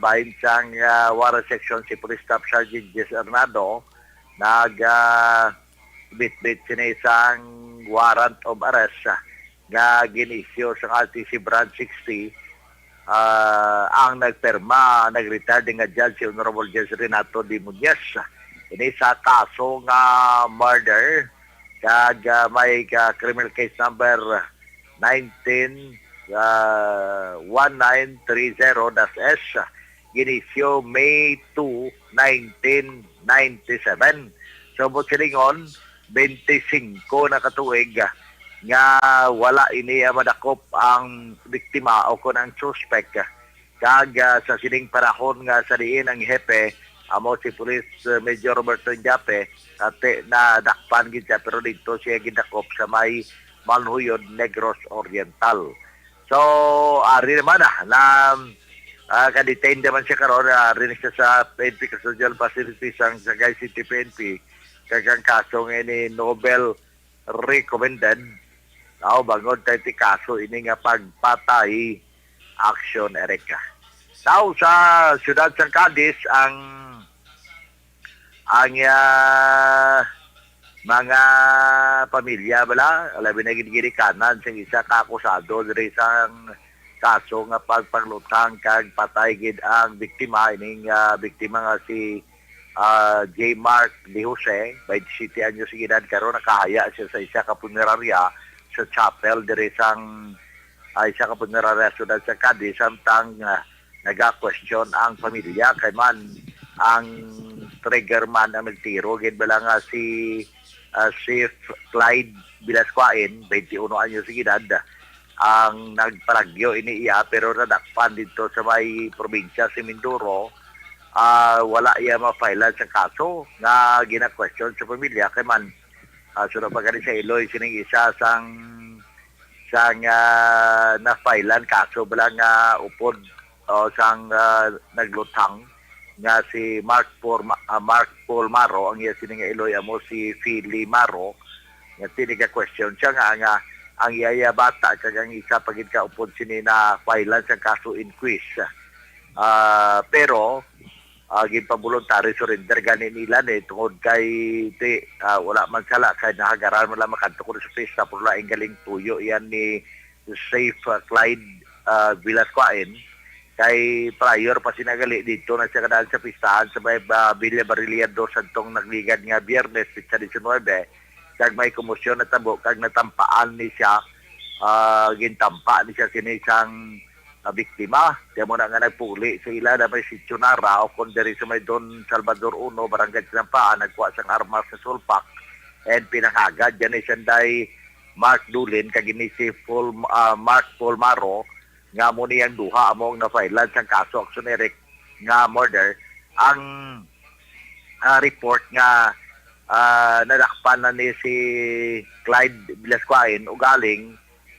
bahin sang, ah, Warrant Section si Police Staff Sergeant Jess Arnado, nag, ah, bitbit sini sang warrant of arrest, ah, nga gin-issue sang R T C Branch sixty, ah, ang nagpirma, nag-retired nga judge, si Honorable Judge Renato D. Muñez. Ini sa kaso nga murder, kag, ah, may ka criminal case number nineteen, ah, one nine three zero dash S, gin-issue May two, nineteen ninety-seven. So, buot silingon, twenty-five na ka tuig, ah, nga wala ini, ah, madakop ang biktima o kon ang suspek. Kag, ah, sa sining panahon nga sa diin ang hepe amo si Police, ah, Major Roberto Indiape, ate, nadakpan gid siya, pero dito siya gidakop sa may Manjuyod, Negros Oriental. So, ari naman, ah, na, ah, ka-detain naman siya karon, ah, ari na siya sa P N P Custodial Facility sang Sagay City P N P, kag ang kaso nga ini novel recommended. Now, bangod tayo ti kaso ini nga pagpatay, Aksyon Eric. Now, sa siyudad sang Cadiz, ang Ang, ah, mga pamilya bala, labi na gid ginikanan sang isa ka akusado diri sang kaso nga pagpangluthang kag patay gid ang biktima, ining, ah, biktima nga si, ah, J Mark De Jose, twenty-seven anyos ang edad karon, nakahaya siya sa isa ka punerarya sa chapel diri sang, ah, isa ka punerarya sa siyudad sa Cadiz, samtang, ah, naga-question ang pamilya kay man ang trigger man ang nagtiro gid bala nga si, ah, Chief Clyde Velasquez, twenty-one anyos ang edad, ang nagpalagyo ini iya, pero nadakpan dito sa may probinsya si Mindoro. Ah, wala iya ma-file sa kaso nga gina-question sa pamilya kay man, ah, sino pa gani sa Iloy sining isa sang sang, ah, na-file-an kaso bala nga upod, o sang, ah, nagluthang nga si Mark Paul Ma-, ah, Mark Paul Maro, ang iya sini nga iloy amo si Philly Maro, nga tiniga-question siya nga, nga ang iya, iya bata kag ang isa pa gid ka upod sini na-file-an sang kaso inquest. Ah, pero, ah, ginpa-voluntary surrender gani nila ni tungod kay ti, ah, wala man sala kay nahagaran man lang makadto kuno sa pista, pero lain galing tuyo yan ni Safe, ah, Clyde, ah, Velasquez. Kay prior pa sinagali dito na siya kadaan sa pistahan sa may, ah, Villa Barilla dos adtong nagligad nga Biyernes, petsa diecinuebe, kag may komosyon natabo kag natampaan ni siya, ah, gintampa ni siya sini sang, ah, biktima. Kaya mo na nga nagpuli sa ila na may Sitio Nara o kung diri sa may Don Salvador uno, Barangay Tinampaan, nagkuha sang armas sa sulpak and pinangagad yan ni Sanday Mark Dulin kag ini si Paul, ah, Mark Paul Maro, nga amo ni ang duha amo ang na-file-an sang kaso, Action Eric, nga murder. Ang, ah, report nga, ah, nadakpan na ni si Clyde Velasquez ugaling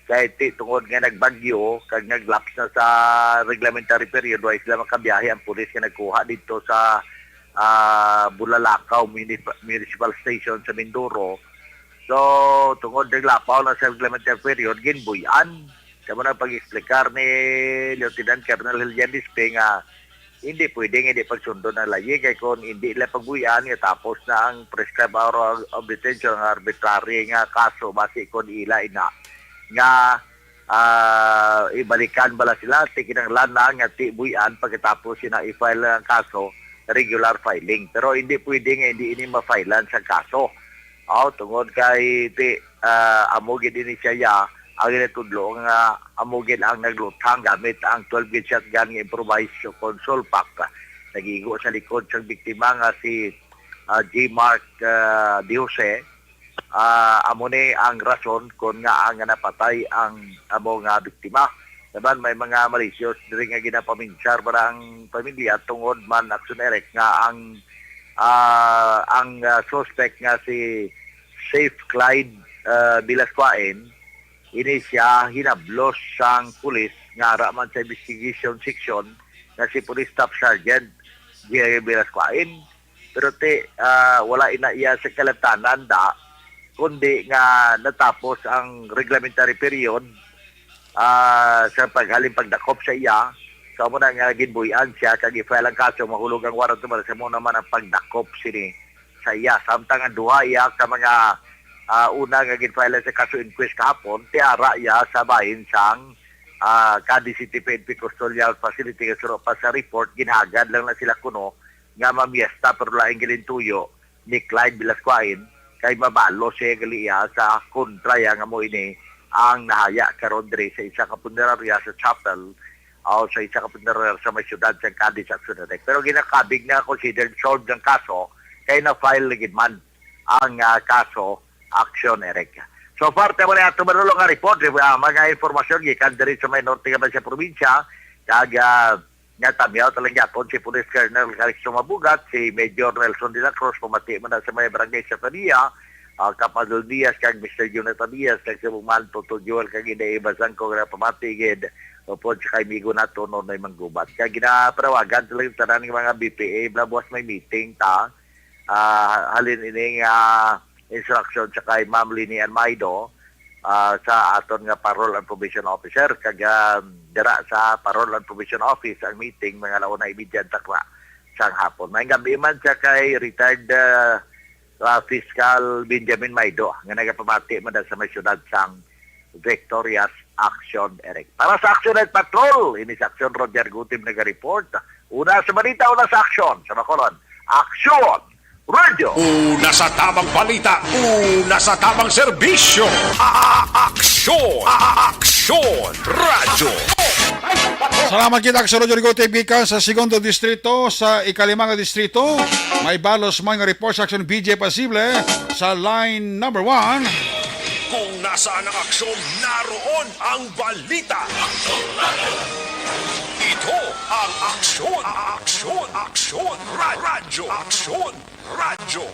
kay ti tungod nga nagbagyo kag nag-lapse na sa reglementary period, wa sila makabiyahe ang pulis nga nagkuha dito sa, ah, Bulalakaw Munip-, Municipal Station sa Mindoro. So, tungod naglapaw na sa reglementary period, ginbuy-an. Kamo na pag-explicar ni Lieutenant Colonel Hillian Dispe nga hindi pwede nga hindi pagsundon ang layi kay kung hindi nila pagbuy-an nga tapos na ang prescribed hour of detention, nga arbitrary nga kaso basi kung ila ina nga, ah, ibalikan bala sila, ti kinahanglan na nga ti buy-an pagkatapos sina i-file ang kaso, regular filing. Pero hindi pwede nga hindi ini ma-file-an sa kaso. Aw, tungod kay ti, ah, amo gid ini siya ya, ang ginatudlo nga amo gid ang nagluthang gamit ang twelve gauge shotgun nga improvised kon sulpak. Nagigo sa likod sang biktima nga si, ah, J Mark, ah, De Jose. Ah, amo ni ang rason kon ngaa nga napatay ang amo nga biktima. Naman may mga malicious diri nga ginapaminsar para ang pamilya tungod man, Action Eric, nga ang, ah, ang, ah, suspect nga si Safe Clyde, ah, Velasquez, ini siya hinablos sang pulis nga ara man sa investigation section nga si Police Staff Sergeant Jerry Velasquez. Pero ti, ah, wala ina iya sa kalantanan da, kundi nga natapos ang reglementary period, ah, sa paghalin pagdakop sa iya. So, amo na nga ginbuy-an siya kag i-file ang kaso, mahulog ang warrant of arrest, amo naman ang pagdakop sini sa iya. Samtang ang duha iya ka mga, ah, una nga gin-file sa kaso inquest kahapon, ti ara iya sa bahin sang, ah, Cadiz City P N P Custodial Facility, nga suro pa sa report, ginhagad lang na sila kuno nga mamiesta, pero lain gilintuyo ni Clyde Velasquez kay mabalo siya gali iya sa kontra iya nga mo ini ang nahaya karon diri sa isa ka punerarya sa chapel o sa isa ka punerarya sa may siyudad sa Cadiz, Action Eric. Pero ginakabig na considered solved ang kaso kay na-file na gid man ang, ah, kaso, Action Eric. So far, tama na ato manulong nga report, ah, mga informasyon gikan diri sa may norte nga sa probinsya, kag, ah, nga tamyaw talang gyapon si Police Colonel Calixto Mabugat, si Major Nelson de la Cruz, pamati man na sa may barangay Satalia, ah, Kapadol Diaz, kag Mister Jonathan Diaz, kag sa buman, Toto Joel, kag Inday Eva Sangco, nga pamati gid, upod sa kay migo nato, Nonoy Manggubat. Kag ginapanawagan talang tanan nga mga B P A, blabuas may meeting ta, ah, halin ini nga instruction sa kay Ma'am Lini Almaido, ah, sa aton nga Parole and Probation Officer, kag, ah, dira sa Parole and Probation Office ang meeting, mga launa imidya ang takna. sang hapon. May gabi man sa kay retired, ah, ah, Fiscal Benjamin Maido nga nagapamati man sa may siyudad sang Victorias, Action Eric. Para sa Action Night Patrol, ini sa Action Roger Gutim naga-report. Una sa balita, una sa aksyon. Sa Bacolod, Action Radyo. Una sa tamang balita, una sa tamang serbisyo. A-, a-, aksyon, a-, a-, aksyon, radyo. Salamat kita, Aksyon Radyo Rigote, gikan sa Segundo Distrito, sa ikalima nga distrito. May balos man nga report sa Aksyon B J Pasible sa line number one. Kung nasaan ang aksyon, naroon ang balita. Ito ang aksyon, aksyon, aksyon, ra-, radyo, aksyon, radyo.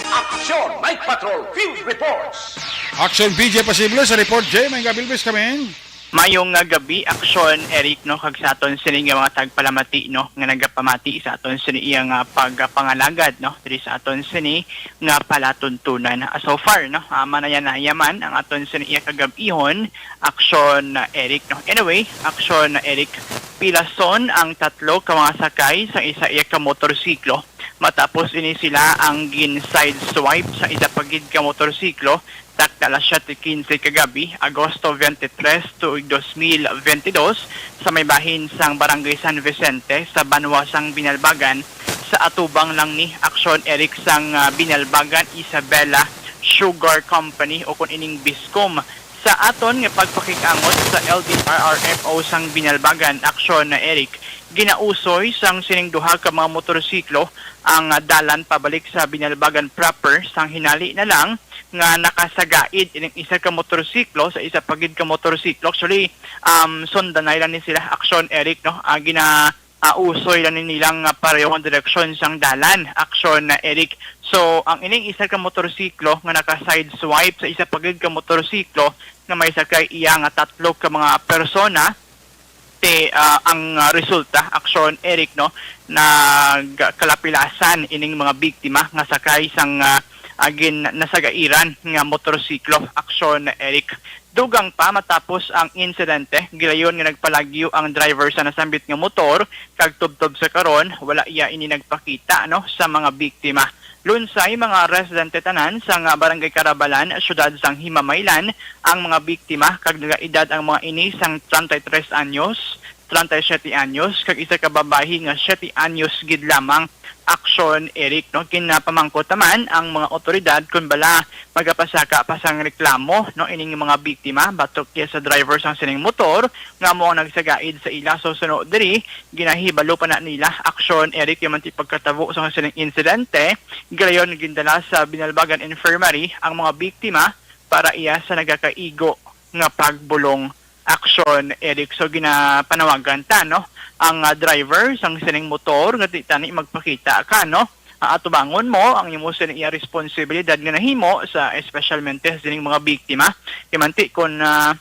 Action Night Patrol Field Reports. Action B J Pasible sa report, Jay. May gabilbis kami. Mayong nga gabi, Aksyon Eric, no, kag sa aton sini nga mga tagpalamati, no, nga nagapamati sa aton sini iya nga pagpangalagad, no, diri sa aton sini nga palatuntunan. Ah, so far, no, ah, manaya-naya man ang aton sini iya kagab-ihon, Aksyon, ah, Eric, no. Anyway, Aksyon, ah, Eric, pilason ang tatlo ka mga sakay sa isa iya ka motorsiklo. Matapos ini sila ang gin-sideswipe sa isa pa gid ka motorsiklo, takna alas siyete quince kagabi, Agosto twenty-three tuig dos mil veintidós, sa may bahin sang Barangay San Vicente sa banwa sang Binalbagan, sa atubang lang ni Aksyon Eric sang, ah, Binalbagan Isabela Sugar Company o kun ining Biscom. Sa aton nga pagpakig-angot sa L D R R M O sang Binalbagan, Aksyon na Eric, ginausoy sang sining duha ka mga motorsiklo ang, ah, dalan pabalik sa Binalbagan proper, sang hinali na lang nga nakasagaid ining isa ka motorsiklo sa isa pa gid ka motorsiklo. Actually, um, sundanay lang ni sila, Aksyon Eric, no? Ah, gina-, ah, usoy lang ni nilang, ah, parehong direksyon sang dalan, Aksyon na Eric. So, ang ining isa ka motorsiklo nga naka-sideswipe sa isa pa gid ka motorsiklo nga may sakay iya nga tatlo ka mga persona, te, ah, ang, ah, resulta, Aksyon Eric, no, nagkalapilasan ining mga biktima nga sakay sang, ah, ah, gin-, nasagairan nga motorsiklo, Aksyon Eric. Dugang pa, matapos ang insidente, gilayon nga nagpalagyo ang driver sa nasambit nga motor, kag tubtob sa karon, wala iya ini nagpakita, no, sa mga biktima. Lunsay, mga residente tanan sang Barangay Carabalan, siyudad sang Himamaylan, ang mga biktima, kag nagaedad ang mga ini sang treinta y tres anyos, treinta y siete anyos, kag isa ka babayi nga siete anyos gid lamang. Aksyon Eric, no? Ginapamangkot naman ang mga otoridad kon bala magapasaka pa sang reklamo, no, ining mga biktima batok iya sa driver sang sining motor nga amo ang nagsagaid sa ila. So, suno diri, ginahibalo pa na nila, Aksyon Eric, kay manti pagkatabo sang sining insidente, gilayon gindala sa Binalbagan Infirmary ang mga biktima para iya sa nagakaigo nga pagbulong, Aksyon Eric. So, ginapanawagan ta, no, ang, ah, driver sang sining motor nga di tani magpakita ka, no. Ah, atubangon mo ang imo sini iya responsibilidad nga nahimo sa, espesyalmente sa sining mga biktima. Kay manti kon, ah,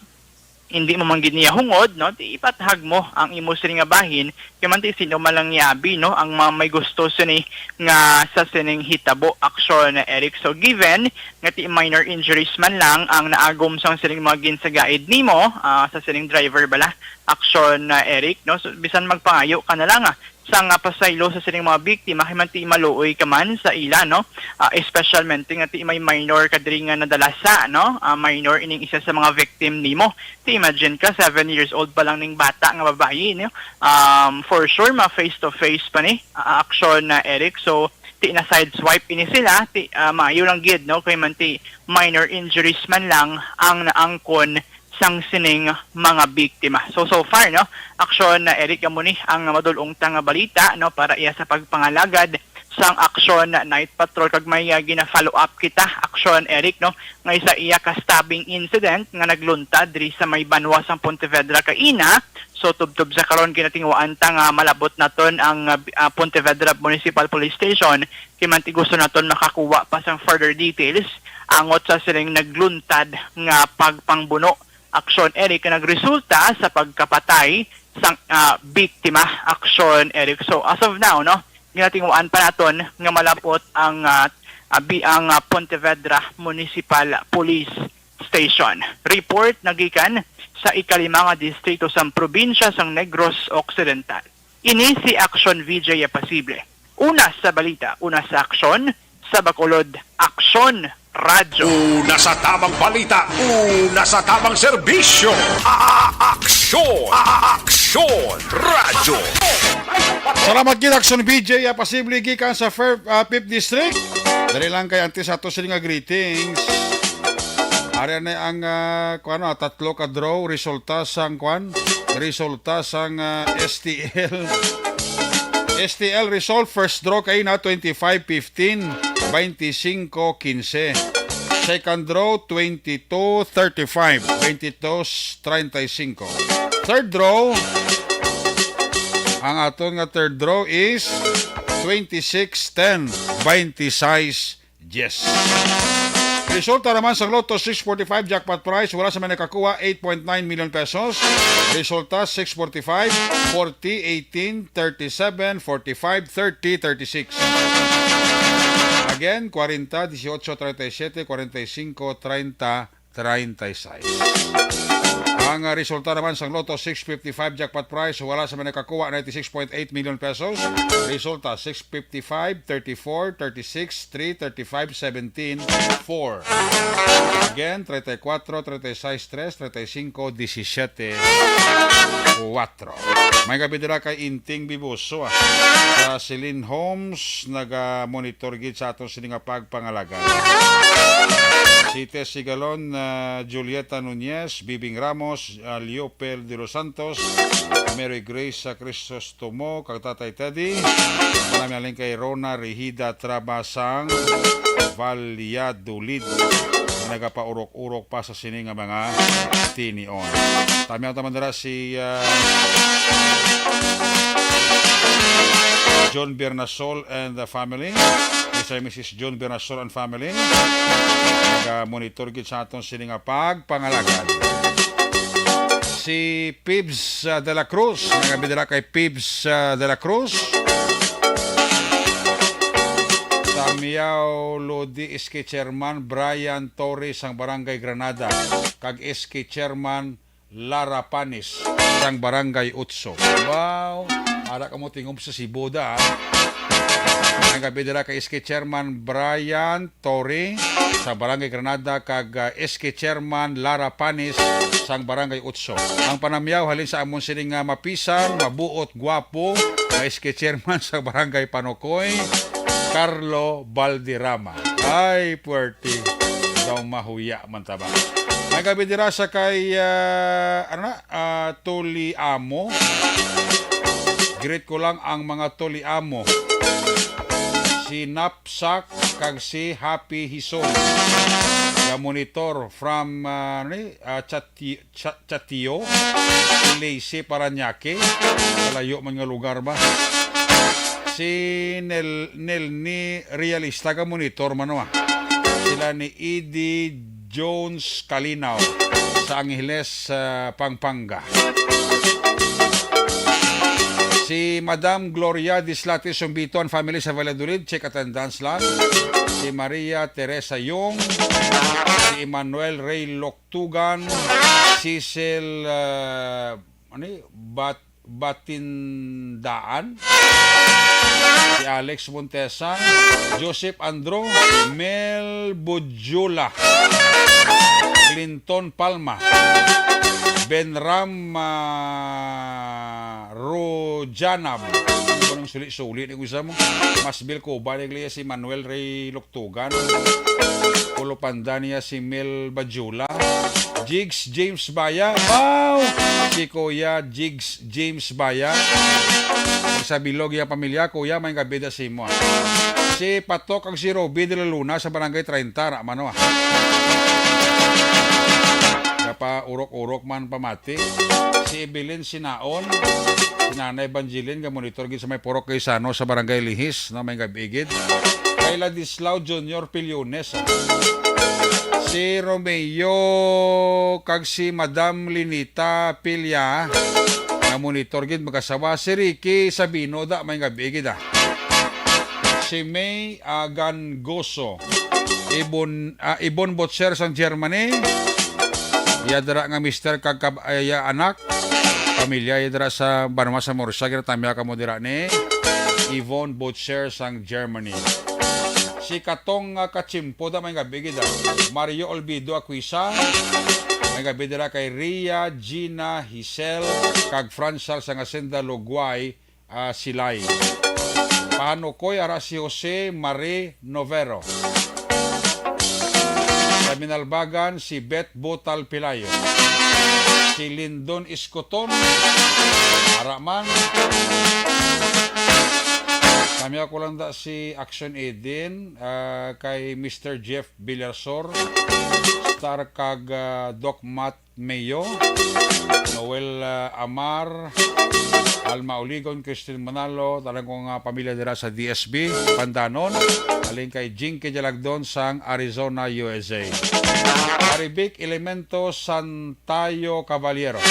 hindi mo man gid niya hungod, no, di ipatahag mo ang imo sini nga bahin. Kay manti sino man lang niya abi, no, ang mga may gusto sini nga sa sining hitabo, Aksyon Eric. So, given nga ti minor injuries man lang ang naagom sang sining mga ginsagaid nimo, ah, sa sining driver bala, Aksyon, ah, Eric, no? So, bisan magpangayo ka na lang, ah, sang, ah, pasaylo sa sining mga biktima, kay manti maluoy ka man sa ila, no? Ah, espesyalmente nga ti may minor ka diri nga nadala sa, no? Ah, minor ining isa sa mga victim nimo. Ti imagine ka, seven years old pa lang ning bata nga babayi, no? Um, for sure, ma face to face pa ni, ah, action na, Eric. So, ti na sideswipe ini sila, ti, ah, maayo lang gid, no, kay manti minor injuries man lang ang naangkon sang sining mga biktima. So, so far, no, action na, Eric, amo ni ang madulong ta nga balita, no, para iya sa pagpangalagad sang Action Night Patrol, kag may, ah, gina-follow up kita, action, Eric, no, nga isa iya ka stabbing incident nga nagluntad diri sa may banwa sang Pontevedra kaina. So, tubtob sa karon, ginatinguhaan ta nga malabot naton ang, ah, bi-, ah, Pontevedra Municipal Police Station, kay manti gusto naton makakuha pa sang further details angot sa sining nagluntad nga pagpangbuno, action, Eric, nga nagresulta sa pagkapatay sang, ah, biktima, action, Eric. So, as of now, no, ginatinguhaan pa naton nga malabot ang, ah, ah, bi-, ang, ah, Pontevedra Municipal Police Station. Report nagikan sa ikalima nga distrito sang probinsya sang Negros Occidental. Ini si Aksyon V J Apasible. Una sa balita, una sa aksyon, sa Bacolod, Aksyon Radyo. Una sa tamang balita, una sa tamang serbisyo. A-, a-, aksyon, a-, a-, aksyon, radyo. Salamat gid, Aksyon V J Apasible gikan sa Fair, ah, Fifth District. Dali lang kay antes ato sila nga greetings. Ari na ang, ah, kuwan, ah, tatlo ka draw, resulta sang kuwan, resulta sang, ah, S T L. S T L result, first draw kay na twenty-five fifteen, twenty-five quince. Second draw, twenty-two thirty-five, twenty-two treinta y cinco. Third draw, ang aton nga third draw is twenty-six ten, twenty-six Yes. Resulta naman sa Lotto six forty-five jackpot prize, wala sa may nakakuha, eight point nine million pesos. Resulta, six forty-five, forty, eighteen, thirty-seven, forty-five, thirty, thirty-six. Again, kwarenta, dieciocho, treinta y siete, cuarenta y cinco, treinta, treinta y seis. Ang, ah, resulta naman sang Lotto six fifty-five jackpot prize, wala sa may nakakuha, ninety-six point eight million pesos. Resulta, six fifty-five, thirty-four, thirty-six, three, thirty-five, seventeen, four. Again, treinta y cuatro, treinta y seis, tres, treinta y cinco, diecisiete, cuatro. May gabi dira kay Inting Bibuso, ah. Sa Celine Homes, naga-monitor gid sa aton sini nga pagpangalaga. Site Sigalon, ah, Julieta Nunez, Bibing Ramos, ah, Leopel de los Santos, Mary Grace, ah, Crisostomo, kag Tatay Teddy. Manamialing kay Rona Rehida Trabasang, Valladolid. Nagapaurok-urok pa sa sini nga mga tinion. Tamiyaw taman dira si, ah, John Bernasol and the family. Mister and Missus John Bernasol and family. Naga-monitor gid sa aton sini nga pagpangalagad. Si Pibs, ah, de la Cruz. Nagabidala kay Pibs, ah, de la Cruz. Tamiyaw Lodi S K Chairman Brian Torres sang Barangay Granada, kag S K Chairman Lara Panis sang Barangay Utso. Wow! Ara ka mo tingog sa Cebu da, ah. Ang gabi dira kay S K Chairman Brian Torre sa Barangay Granada kag, ah, S K Chairman Lara Panis sang Barangay Utso. Ang panamyaw halin sa amon sini nga mapisan, mabuot, gwapo, nga S K Chairman sa Barangay Panokoy, Carlo Valderrama. Ay, puwerte. Daw mahuya man ta ba. May gabi dira sa kay, ah, ano na, ah, Tuli Amo. Greet ko lang ang mga Tuli Amo. Si Napsak kag si Happy Hison. Nga monitor from, ah, ano ni, ah, Chati-, Cha-, Chatio, Leyte, Parañaque. Malayo man nga lugar ba? Si Nel-, Nelny Realista ka monitor man, ah. Sila ni Eddie Jones Kalinaw sa Angeles, ah, Pampanga. Si Madam Gloria Dislate Sumbito and family sa Valladolid, check attendance lang. Si Maria Teresa Yung, si Emmanuel Ray Loctugan, Cecil, ah, ano y-, Bat-, Batindaan, si Alex Montesa, Joseph Andro, Mel Bujula, Clinton Palma, Benram, ah, Rojanab. Ano ba nang suli-suli ni usa mo? Masbil Cuba, ni Iglesias, si Manuel Rey Loctugan, Pulo Pandania, si Mel Bajula, Jigs James Baya. Wow! Si Kuya Jigs James Baya. Sa bilog iya pamilya, Kuya, may kabida si mo, ah. Si Patok kag si Roby de la Luna sa Barangay treinta, ra man, oh, ah. Napa urok-urok man pamati. Si Evelyn Sinaon, si Nanay Evangeline, nga monitor gid sa may Purok Gaisano sa Barangay Lihis, no, may gabi gid. Kay Ladislao Junior Piliones, ah. Si Romeo kag si Madam Linita Pilia, nga monitor gid mag-asawa. Si Ricky Sabino, da, may gabi gid, ah. Si May, ah, Gangoso. Ibon, ah, Ibon Butcher sang Germany. Iya dira nga mister kag kab-, ay, iya anak. Pamilya iya dira sa banwa sa Murcia, ginatamya kamo dira ni Yvonne Butcher sang Germany. Si Katong nga Kachimpo da, may gabi gid, ah. Mario Olvido Aquisa, may gabi dira kay Ria, Gina, Hisel, kag Franchal sang Hacienda Lugway, ah, Silay. Panukoy ara si Jose Marie Novero. Sa Minalbagan, si Beth Butal Pilayo. Si Lindon Iscoton, ara man. Kami ako lang da si Action Eden, ah, kay Mister Jeff Villarsor, Star kag, ah, Doc Matt Mayo, Noel, ah, Amar, Alma Uligon, Christine Manalo, tanan ko nga pamilya dira sa D S B, Pandanon, halin kay Jinky Jalagdon sang Arizona, U S A. Maribik Elemento Santayo Caballero.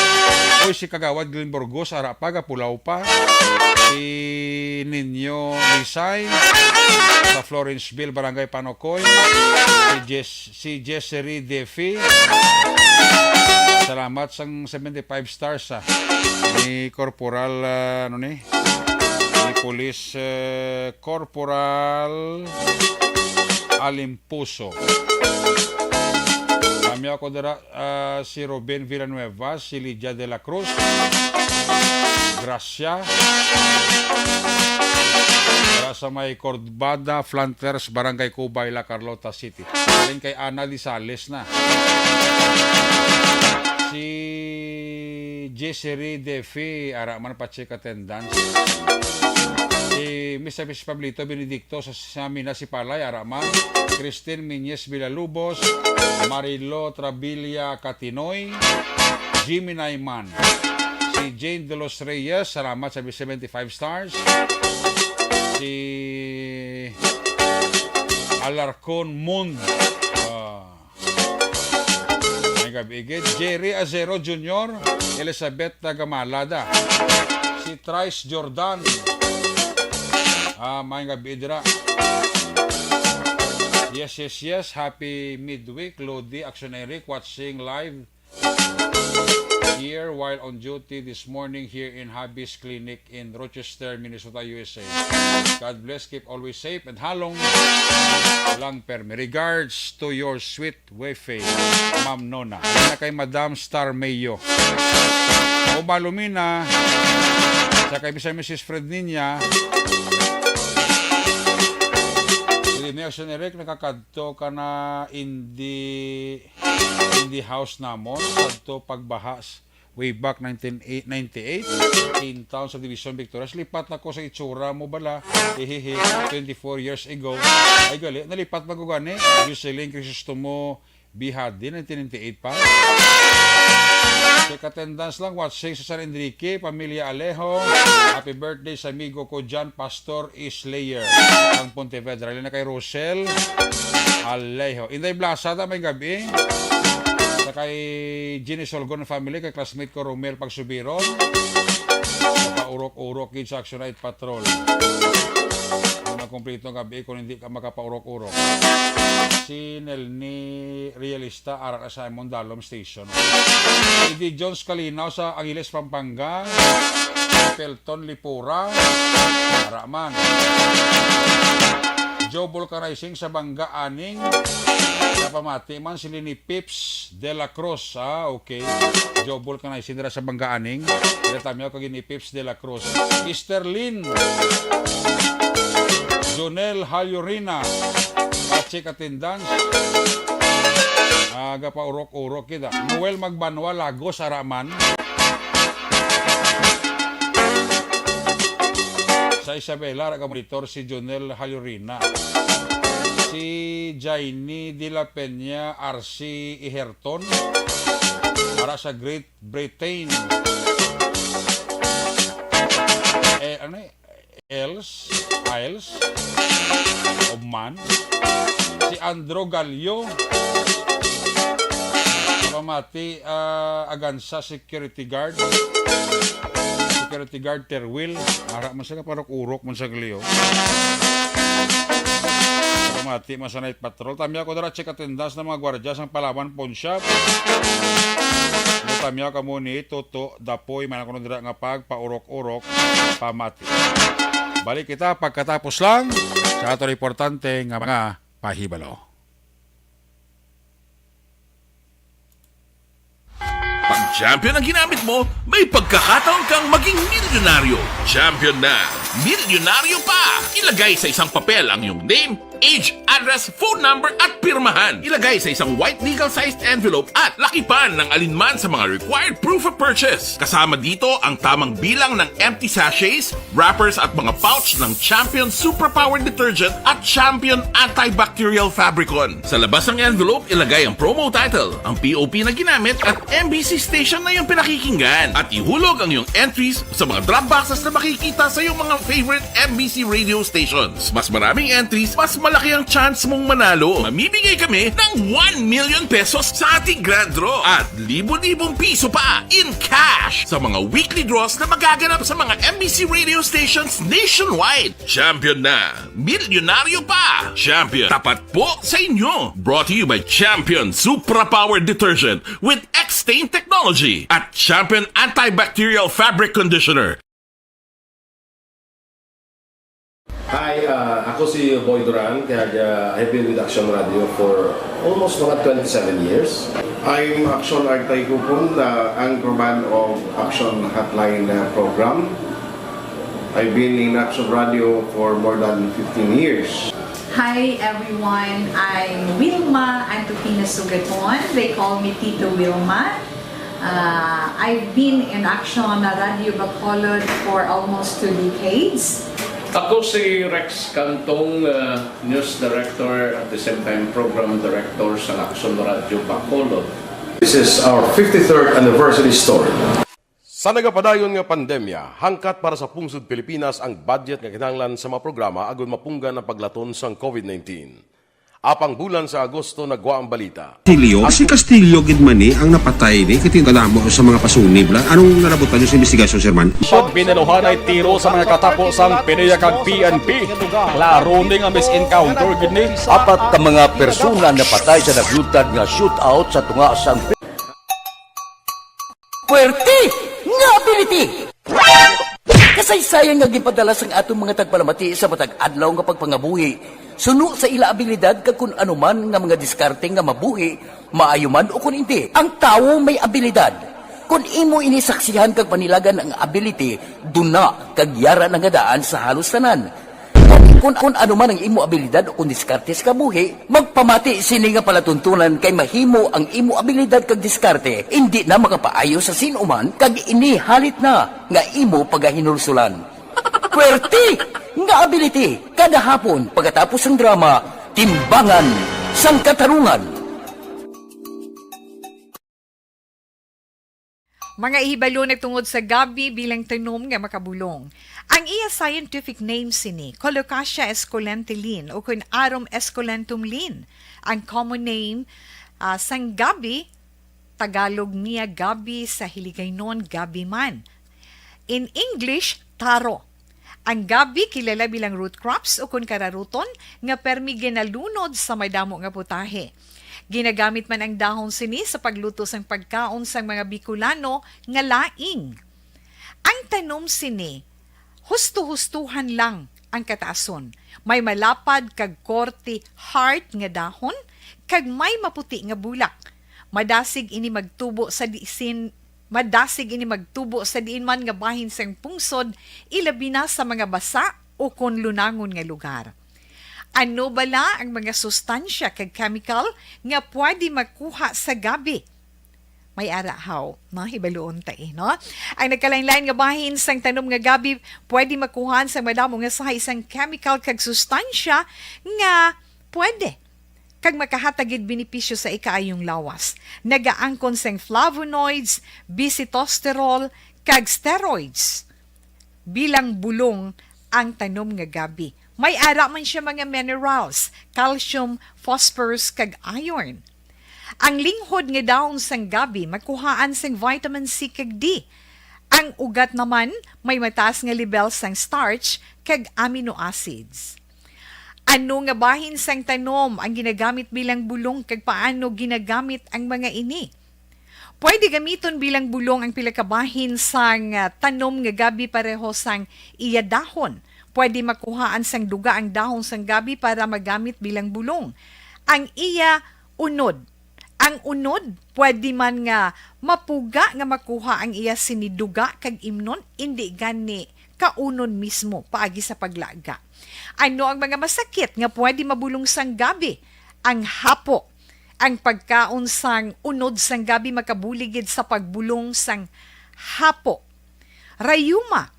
Uy, si Kagawad Glenn Burgos, ara pa, gapulaw pa. Si Nino Lisay, sa Florenceville, Barangay Panocoy. Si Jess si Jessery Defi. Salamat sang seventy-five stars, ah. Ni Corporal, ah, ano ni? Ni Police, eh, Corporal Alimpuso. Kami ako dira, ah, si Ruben Villanueva, si Lydia de la Cruz. Gracia. Dira sa may Corbada, Flanders, Barangay Cubay, La Carlota City. Galing kay Ana Di Sales na. Si Jessery Defi, ara man pa-check attendance. Si Mister Miss Pablito Benedicto sa, sa Minas Sipalay, ara man. Christine Miñez Villalubos, Marilo Trabilia Catinoy, Jimmy Naiman. Si Jane De Los Reyes, salamat sa seventy-five stars. Si Alarcon Mund. Ah. May gabi gid. Jerry Azero Junior, Elizabeth Tagamala da. Si Trice Jordan. Ah, may gabi dira. Yes, yes, yes. Happy midweek, Lodi, Action Eric, watching live here while on duty this morning here in Hubby's Clinic in Rochester, Minnesota, U S A. God bless, keep always safe, and halong lang permi. Regards to your sweet wife, Ma'am Nona. Yan na kay Madam Star Mayo. O Malumina, sa kay Mister Missus Fred Niña, Irineo Eric, nakakadto ka na in the in the house namon, kadto pagbaha s-, way back nineteen ninety-eight, in Town Subdivision, Victorias. Lipat na ko sa itsura mo bala. Hihihi, twenty-four years ago. Ay, gali, nalipat man ko gani. Jocelyn Crisostomo Bihadi, nineteen ninety-eight pa. Check attendance lang, watching sa San Enrique, Pamilya Alejo. Happy birthday sa amigo ko John Pastor Slayer, ang Pontevedra. Lina kay Rochelle Alejo. Inday Blasa, ta may gabi. Sa kay Jenny Solgon family, kay classmate ko Romel Pagsubiron. Paurok-urok gid sa Action Night Patrol. Kung makumplito ang gabi, kung hindi ka makapaurok-urok. Si Nelny Realista, ara na sa Simon Dalom Station. Si D. Jones Kalinaw sa Angeles, Pampanga. Pelton Lipura, ara man. Joe Vulcanizing sa Bangga Aning. Napamati man si Lini Pips de la Cruz. Ah, okay. Joe Vulcanizing dira sa Bangga Aning. Dira tamyaw kag ni Pips de la Cruz. Easter Lynn. Jonel Halyorina. Pacheck attendance. Aga pa urok-urok kita. Noel Magbanwa Lagos, ara man. Sa Isabela, ara ka monitor si Jonel Halyorina. Si Jaini de la Peña, R C Iherton. Ara sa Great Britain. Eh, ano eh? Els, Isles of Man, si Andro Gallo, pamati, ah, Agansa Security Guard, Security Guard Terwil, ara man sa kaparok-urok man sa Gallo. Pamati man sa Night Patrol. Tami ako dara, check attendance ng mga gwardiya sa Palawan Pawn Shop. Samyaw kamo ni Toto Dapoy, man ako dira nga pagpaurok-urok, pamati. Balik kita pagkatapos lang sa aton importante nga mga pahibalo. Pag champion ang ginamit mo, may pagkakataon kang maging milyonaryo. Champion na, milyonaryo pa! Ilagay sa isang papel ang iyong name, age, address, phone number, at pirmahan. Ilagay sa isang white legal-sized envelope at lakipan ng alinman sa mga required proof of purchase. Kasama dito ang tamang bilang ng empty sachets, wrappers at mga pouch ng Champion Superpower Detergent at Champion Antibacterial Fabricon. Sa labas ng envelope, ilagay ang promo title, ang P O P na ginamit at M B C station na iyong pinakikinggan. At ihulog ang iyong entries sa mga drop boxes na makikita sa iyong mga favorite M B C radio stations. Mas maraming entries, mas malaki ang chance mong manalo. Mamimigay kami ng one million pesos sa ating grand draw at libo-libong piso pa in cash sa mga weekly draws na magaganap sa mga M B C radio stations nationwide. Champion na! Milyonaryo pa! Champion, tapat po sa inyo! Brought to you by Champion Supra Power Detergent with X-Stain Technology at Champion Antibacterial Fabric Conditioner. Hi, ah, ako si Boy Duran, kag, ah, I've been with Action Radio for almost mga twenty-seven years. I'm Action Artay Kupon, the anchorman of Action Hotline, uh, program. I've been in Action Radio for more than fifteen years. Hi everyone, I'm Wilma Antupina Sugaton. They call me Tito Wilma. Uh, I've been in Action Radio Bacolod for almost two decades. Ako si Rex Cantong, uh, News Director at the same time Program Director sa Action Radio Bacolod. This is our fifty-third anniversary story. Sa nagapadayon nga pandemya, hangkat para sa pungsod Pilipinas ang budget nga kinahanglan sa mga programa agud mapunggan ang paglaton sang COVID nineteen. Apang bulan sa Agosto nagwa ang balita. Castillo? Si Castillo gid man ni ang napatay ni, kay kadamo sa mga pasunib la. Anong nalabutan niyo sa investigasyon, Sir Man? Pag binaluhanay tiro sa mga katapo sang PDEA kag P N P. Klaro ni nga mis-encounter gid ni. Apat ka mga persona napatay sa nagluntad nga shootout sa tunga sang Puwerte nga ability! Kasaysayan nga ginpadala sang aton mga tagpalamati sa matag adlaw nga pagpangabuhi, suno sa ila abilidad kag kun ano man nga mga diskarte nga mabuhi, maayo man o kun indi. Ang tawo may abilidad. Kun imo ini saksihan kag panilagan ang ability, duna kag yara na nga daan sa halos tanan. Kun, kun ano man ang imo abilidad o kun diskarte sa kabuhi, magpamati sini nga palatuntunan kay mahimo ang imo abilidad kag diskarte indi na makapaayo sa sin-o man kag ini halit na nga imo pagahinulsulan. Puwerte nga ability kada hapon pagkatapos sang drama, Timbangan sang Katarungan. Mga hibalo natungod sa gabi bilang tanom nga makabulong. Ang iya scientific name sini, Colocasia esculenta Linn, o kun Arum esculentum Linn. Ang common name, ah, sang gabi, Tagalog niya gabi, sa Hiligaynon gabi man. In English, taro. Ang gabi kilala bilang root crops o kun kararuton nga permi ginalunod sa madamo nga putahe. Ginagamit man ang dahon sini sa pagluto sang pagkaon sang mga Bicolano nga laing. Ang tanom sini, husto-hustohan lang ang kataason. May malapad kag korte heart nga dahon kag may maputi nga bulak. Madasig ini magtubo sa disin, madasig ini magtubo sa diin man nga bahin sang pungsod, ilabi na sa mga basa o kon lunangon nga lugar. Ano bala ang mga sustansya kag chemical nga pwede makuha sa gabi? May ara haw, no? Hibaluon ta, eh, no? Ang nagkalain-lain nga bahin sang tanom nga gabi pwede makuhaan sa madamo nga sahi sang chemical kag sustansya nga pwede kag makahatag gid benepisyo sa ikaayong lawas. Nagaangkon sang flavonoids, bisitosterol, kag steroids. Bilang bulong ang tanom nga gabi. May ara man siya mga minerals, calcium, phosphorus, kag iron. Ang linghod nga dahon sang gabi makuhaan sang vitamin C kag D. Ang ugat naman may mataas nga lebel sang starch kag amino acids. Ano nga bahin sang tanom ang ginagamit bilang bulong kag paano ginagamit ang mga ini? Pwede gamiton bilang bulong ang pila ka bahin sang, ah, tanom nga gabi pareho sang iya dahon. Pwede makuhaan sang duga ang dahon sang gabi para magamit bilang bulong. Ang iya unod. Ang unod, pwede man nga mapuga nga makuha ang iya sini duga kag imnon, indi gani kaunon mismo paagi sa paglaga. Ano ang mga masakit nga pwede mabulong sang gabi? Ang hapo. Ang pagkaon sang unod sang gabi makabulig gid sa pagbulong sang hapo. Rayuma,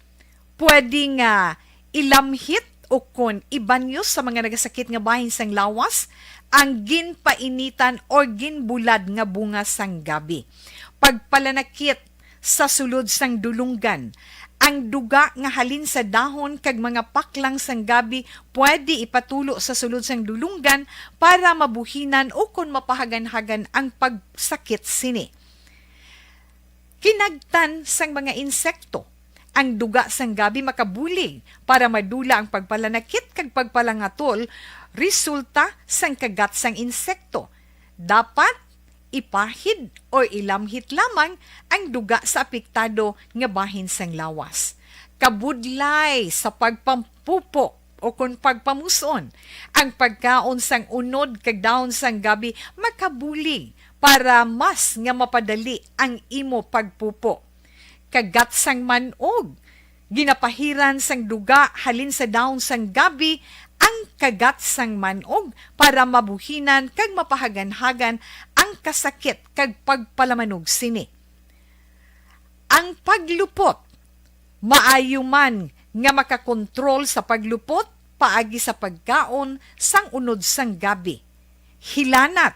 pwede nga ilamhit o kon ibanyos sa mga nagasakit nga bahin sang lawas ang ginpainitan or ginbulad nga bunga sang gabi. Pagpalanakit sa sulod sang dulunggan. Ang duga nga halin sa dahon kag mga paklang sang gabi pwede ipatulo sa sulod sang dulunggan para mabuhinan o kon mapahaganhagan ang pagsakit sini. Kinagtan sang mga insekto. Ang duga sang gabi makabulig para madula ang pagpalanakit kag pagpalangatol resulta sang kagat sang insekto. Dapat ipahid o ilamhit lamang ang duga sa apektado nga bahin sang lawas. Kabudlay sa pagpampupo o kon pagpamus-on, ang pagkaon sang unod kag dahon sang gabi makabulig para mas nga mapadali ang imo pagpupo. Kagat sang man-og. Ginapahiran sang duga halin sa dahon sang gabi ang kagat sang man-og para mabuhinan kag mapahaganhagan ang kasakit kag pagpalamanog sini. Ang paglupot. Maayo man nga makakontrol sa paglupot paagi sa pagkaon sang unod sang gabi. Hilanat.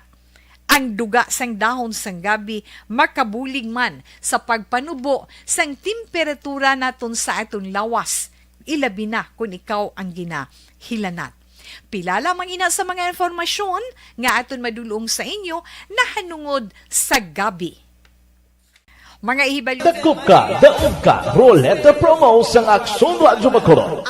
Ang duga sang dahon sang gabi makabulig man sa pagpanubo sang temperatura naton sa aton lawas, ilabi na kon ikaw ang ginahilanat. Pila lamang ina sa mga impormasyon nga aton madulong sa inyo nahanungod sa gabi. Mga ihibalo. Dakop ka, daog ka, Roleta Promo sang Aksyon Radyo Bacolod.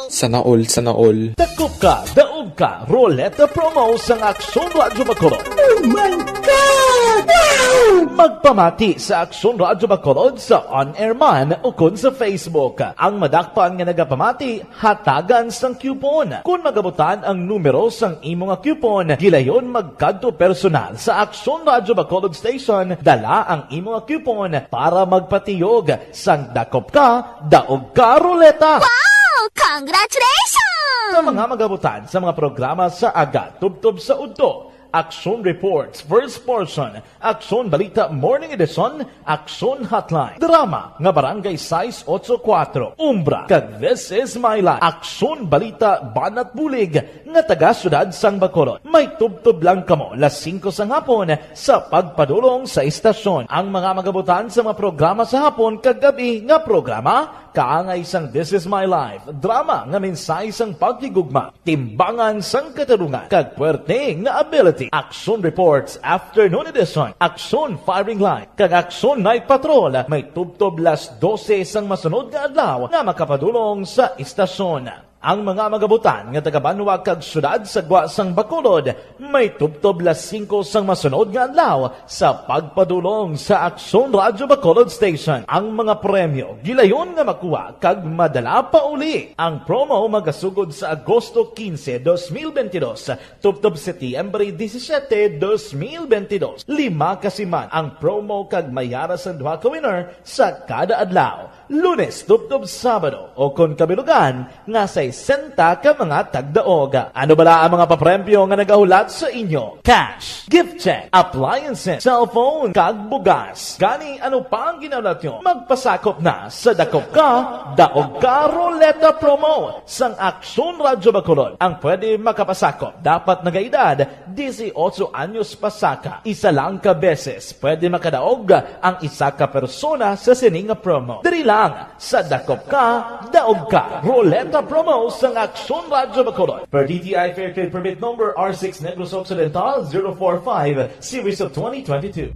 Sana all, sana all. Dakop ka, daog ka, Roleta Promo sang Aksyon Radyo Bacolod. Oh my God! Wow! Magpamati sa Aksyon Radyo Bacolod sa on-air man ukon sa Facebook. Ang madakpan nga nagapamati, hatagan sang coupon. Kon magabutan ang numero sang imo nga coupon, gilayon magkadto personal sa Aksyon Radyo Bacolod Station, dala ang imo nga coupon para magpatiyog sang dakop ka, daog ka, Roleta. Wow! Congratulations! Sa mga magabutan sa mga programa sa aga tubtob sa udto, Aksyon Reports, First Portion, Aksyon Balita Morning Edition, Aksyon Hotline, drama nga Barangay sais ocho kuwatro, Umbra, kag This Is My Life, Aksyon Balita Banat Bulig nga taga Siyudad sang Bacolod. May tubtob lang kamo las singko sang hapon sa pagpadulong sa istasyon. Ang mga magabutan sa mga programa sa hapon kag gabi nga programa, kaangay sang This Is My Life, drama nga mensahe sang paghigugma, timbangan sang katarungan, kag puwerte nga ability. Aksyon Reports, Afternoon Edition, Aksyon Firing Line, kag Aksyon Night Patrol may tubtob las dose sang masunod nga adlaw nga makapadulong sa istasyon. Ang mga magabutan nga taga-banwa kag siyudad sa gwa sang Bacolod may tubtob las singko sang masunod nga adlaw sa pagpadulong sa Aksyon Radyo Bacolod Station. Ang mga premyo gilayon nga makuha kag madala pauli. Ang promo magasugod sa Agosto quince, dos mil veintidós, tubtob Setyembre disisiete, dos mil veintidós. Lima ka siman ang promo kag may ara sang duha ka winner sa kada adlaw. Lunes tubtob Sabado, o kon kabilugan nga sesenta ka mga tagdaog. Ano bala ang mga papremyo nga nagahulat sa inyo? Cash, gift check, appliances, cellphone, kag bugas. Gani, ano pa ang ginahulat nyo? Magpasakop na sa Dakop Ka, Daog Ka Roleta Promo sang Aksyon Radyo Bacolod. Ang pwede makapasakop dapat nagaedad disiotso anyos pasaka. Isa lang ka beses pwede makadaog ang isa ka persona sa sini nga promo. Diri lang sa Dakop Ka, Daog Ka Roleta Promo sang Aksyon Radyo Bacolod. Per D T I Fair Trade Permit Number R six Negros Occidental zero four five, Series of twenty twenty-two.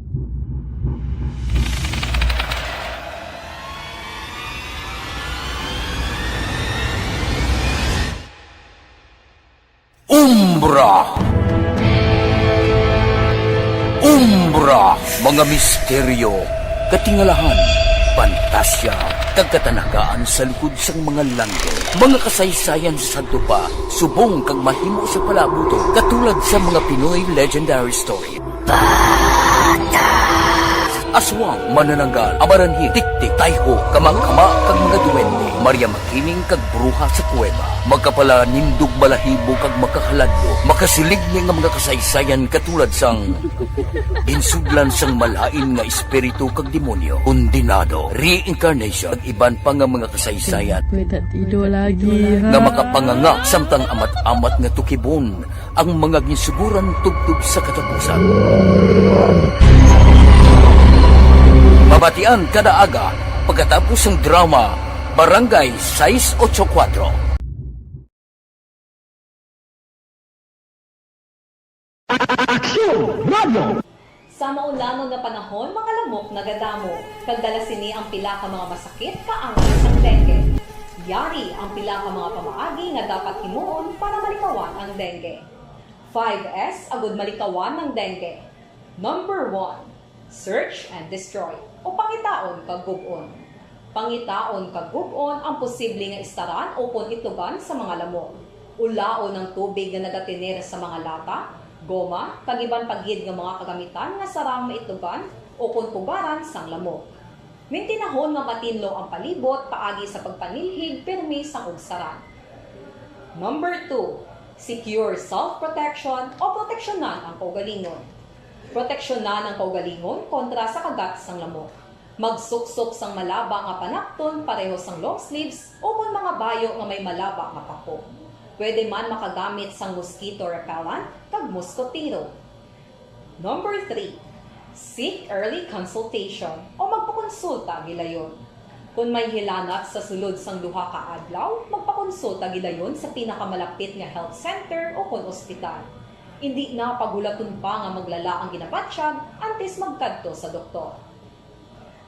Umbra. Umbra. Mura, mga misteryo, katingalahan, pantasya, kag katanagaan sa likod sang mga langit. Mga kasaysayan sa sadto pa, subong kag mahimo sa palabuton, katulad sa mga Pinoy legendary story. Aswang, manananggal, amaranhit, tiktik, tayho, kamakama, kag mga duwende, Maria Makiling, kag bruha sa kuweba. Makapalanindog, balahibo, kag makahaladlo, makasiling ni nga mga kasaysayan katulad sang Ginsudlan sang malain nga espiritu kag demonyo, kondenado, reincarnation, kag iban pa nga mga kasaysayan May tatido lagi, ha? nga makapanganga samtang amat-amat nga tukibon ang mga ginsuguran tubtob sa katapusan. Mabatian kada aga pagkatapos sang drama Barangay sais ocho kuwatro. Aksyon Radio! Sa maulanon nga panahon, mga lamok nagadamo, kag dala sini ang pila ka mga masakit kaangay sang dengue. Yari ang pila ka mga pamaagi nga dapat himuon para malikawan ang dengue. Five S agud malikawan ang dengue. Number one, search and destroy, o pangitaon kag gub-on. Pangitaon kag gub-on ang posible nga istaran ukon itlogan sa mga lamok. Ulaon ang tubig nga nagatener sa mga lata, goma, kag iban pa gid nga mga kagamitan nga sarang maitlogan ukon pugaran sang lamok. Mintinahon nga matinlo ang palibot paagi sa pagpanilhig pirmi sang ugsaran. Number two, secure self-protection o proteksyonan ang kaugalingon. Proteksyonan ang kaugalingon kontra sa kagat sang lamok. Magsuksok sang malaba nga panapton pareho sang long sleeves ukon mga bayo nga may malaba nga pako. Pwede man makagamit sang mosquito repellent kag moskotero. Number three, seek early consultation o magpakonsulta gilayon. Kon may hilanat sa sulod sang duha ka adlaw, magpakonsulta gilayon sa pinakamalapit nga health center ukon ospital. Indi na paghulaton pa nga maglala ang ginabatyag antes magkadto sa doktor.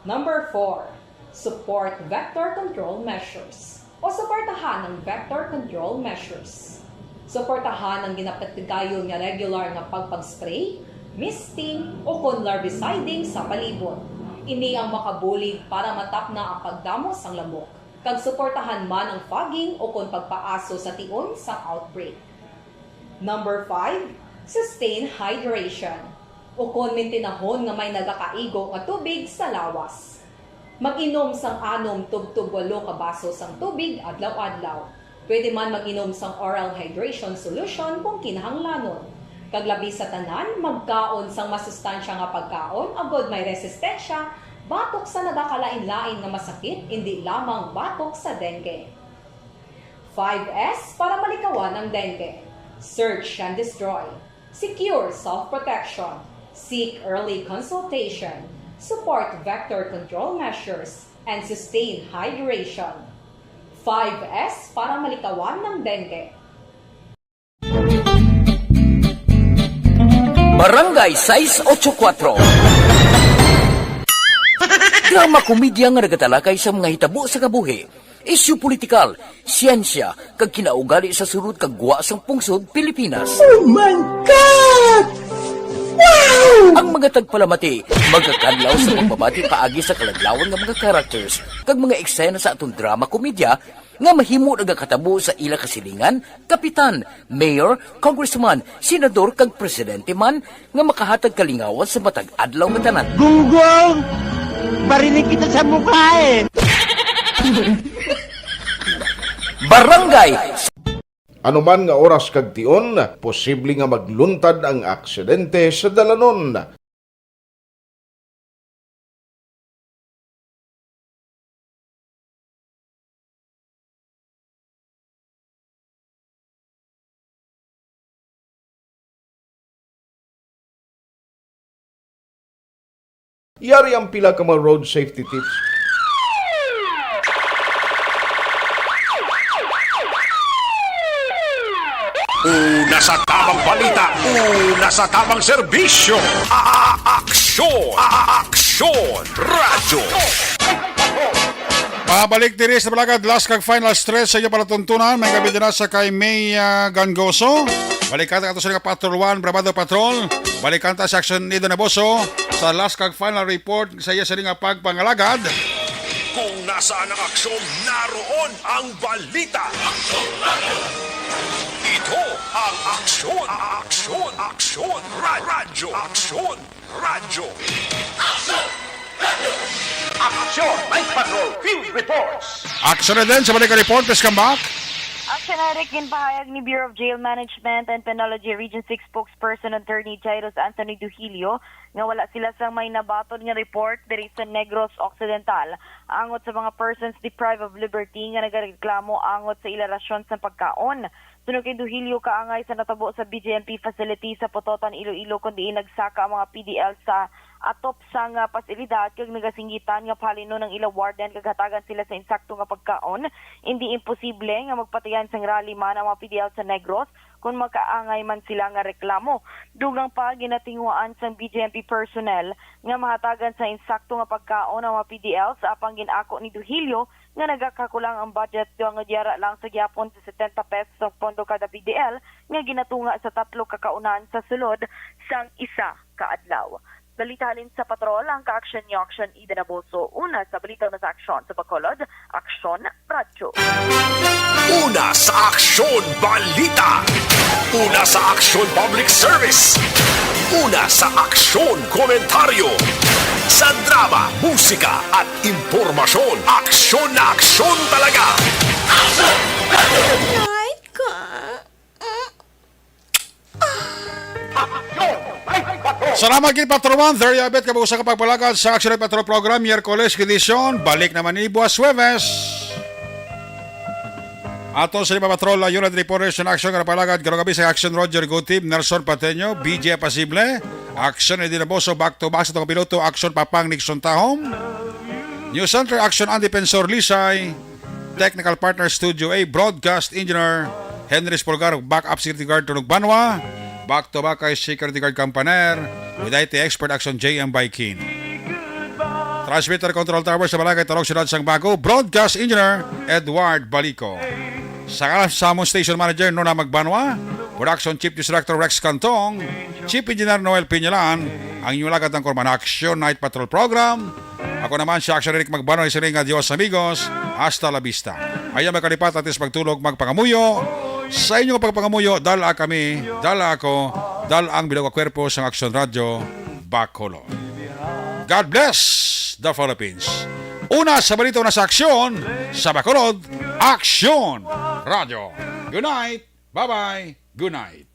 Number four, support vector control measures o suportahan ang vector control measures. Suportahan ang ginapatigayon nga regular nga pagpag-spray, misting, ukon larviciding sa palibot. Ini ang makabulig para matapna ang pagdamo sang lamok, kag suportahan man ang fogging ukon pagpaaso sa tion sang outbreak. Number five, sustain hydration, ukon mintinahon nga may nagakaigo nga tubig sa lawas. Mag-inom sang anom tubtob walo ka baso sang tubig adlaw-adlaw. Pwede man mag-inom sang oral hydration solution kung kinahanglanon. Kag labi sa tanan, magkaon sang masustansya nga pagkaon agod may resistensya batok sa nagakalain-lain nga masakit, indi lamang batok sa dengue. Five S para malikawan ang dengue. Search and destroy. Secure self-protection. Seek early consultation. Support vector control measures. And sustain hydration. Five S para malikawan ang dengue. Barangay sais ocho kuwatro. Drama komedya nga nagatalakay sa mga hitabo sa kabuhi, isyu politikal, siyensya, kag kinaugali sa sulod kag gwa sang pungsod Pilipinas. Oh my God! Wow! Ang mga tagpalamati magakadlaw sa pagbabati paagi sa kaladlawan nga mga characters kag mga eksena sa aton drama komedya nga mahimo nagakatabo sa ila kasilingan, kapitan, mayor, congressman, senador, kag presidente man nga makahatag kalingawan sa matag adlaw nga tanan. Gunggong! Barinig kita sa mukha eh! Barangay Ano man nga oras kag tion, posible nga magluntad ang aksidente sa dalanon. Yari ang pila ka mga road safety tips. Una sa tamang balita, una sa tamang serbisyo. A-, a-, aksyon, a-, a-, aksyon, radyo. Pabalik diri sa Balagad, last kag final stretch sa inyo palatuntunan. May gabi din sa kay May, ah, Gangoso. Balikan ato sa nga Patrol One, Bravado Patrol. Balikan ta si Action Nido Naboso sa last kag final report sa iya sini nga pagpangalagad. Kung nasaan ang aksyon, naroon ang balita. Ito ang Aksyon, Aksyon, Aksyon, Ra-, Radyo, Aksyon, Radyo. Aksyon, Night Patrol Field Reports. Action na din sa balik report, please come back. Action, Eric, ginpahayag ni Bureau of Jail Management and Penology Region six Spokesperson Attorney Jairus Anthony Duhilio nga wala sila sang may nabaton nga report diri sa Negros Occidental angot sa mga persons deprived of liberty nga nagareklamo angot sa ila rasyon sa pagkaon. Suno kay Duhilio, kaangay sa natabo sa B J M P facility sa Pototan, Iloilo, kun diin nagsaka ang mga P D L sa atop sang pasilidad kag nagasinggitan nga pahalinon ang ila warden kag hatagan sila sa insakto nga pagkaon. Hindi imposible nga magpatian sang rally man ang mga P D L sa Negros kon makaangay man sila nga reklamo. Dugang pa, ginatinguhaan sang B J M P personnel nga mahatagan sa insakto nga pagkaon ang mga P D Ls, apang gin-ako ni Duhilio nga nagakakulang ang budget tungod yara lang sa gihapon sa setenta pesos ang pondo kada P D L nga ginatunga sa tatlo ka kaunan sa sulod sang isa ka adlaw. Balita halin sa patrol, ang ka-action ni Action Ida Naboso, una sa balita, una sa aksyon sa Bacolod, Aksyon Radyo. Una sa aksyon balita. Una sa aksyon public service. Una sa aksyon komentaryo. Sa drama, musika at impormasyon, aksyon na aksyon talaga. Night ka. Salamat gid, Patrol One. There you have it. Kabusa ka pagpalagad sa Action Patrol Program, Miyerkules edition. Balik naman ni buwas Huwebes. Ato sa lima patrol, unit reporters in action, nga napalagad karong gabi sa Action Roger Gutib, Nelson Pateño, B J Pasible, Action Eddie Naboso, back to back sa tong piloto, Action Papang Nixon Tahom, News Center, Action Andy Pensor Lisay, Technical Partner Studio A, Broadcast Engineer Henry Spolgar, Backup Security Guard Tunog Banwa, back to back kay Security Guard Campaner, with I T Expert Action J M Baikin. Transmitter Control Tower sa Balagay, Tarong, Siyudad sang Bago, Broadcast Engineer Edward Balico. Sa ngalan sa among Station Manager Nona Magbanwa, Production Chief News Director Rex Cantong, Chief Engineer Noel Piñalan, ang inyong lagad ang Korman Action Night Patrol Program. Ako naman si Action Eric Magbanwa, isiling nga Dios amigos, hasta la vista. Ayaw magkalipat, atis magtulog, magpangamuyo. Sa inyong pagpangamuyo, dala kami, dala ako, dala ang bilog nga kwerpo sang Action Radyo Bacolod. God bless the Philippines. Una sa balita, una sa aksyon, sa Bacolod, Aksyon Radyo. Good night. Bye-bye. Good night.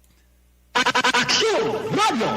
Aksyon Radyo.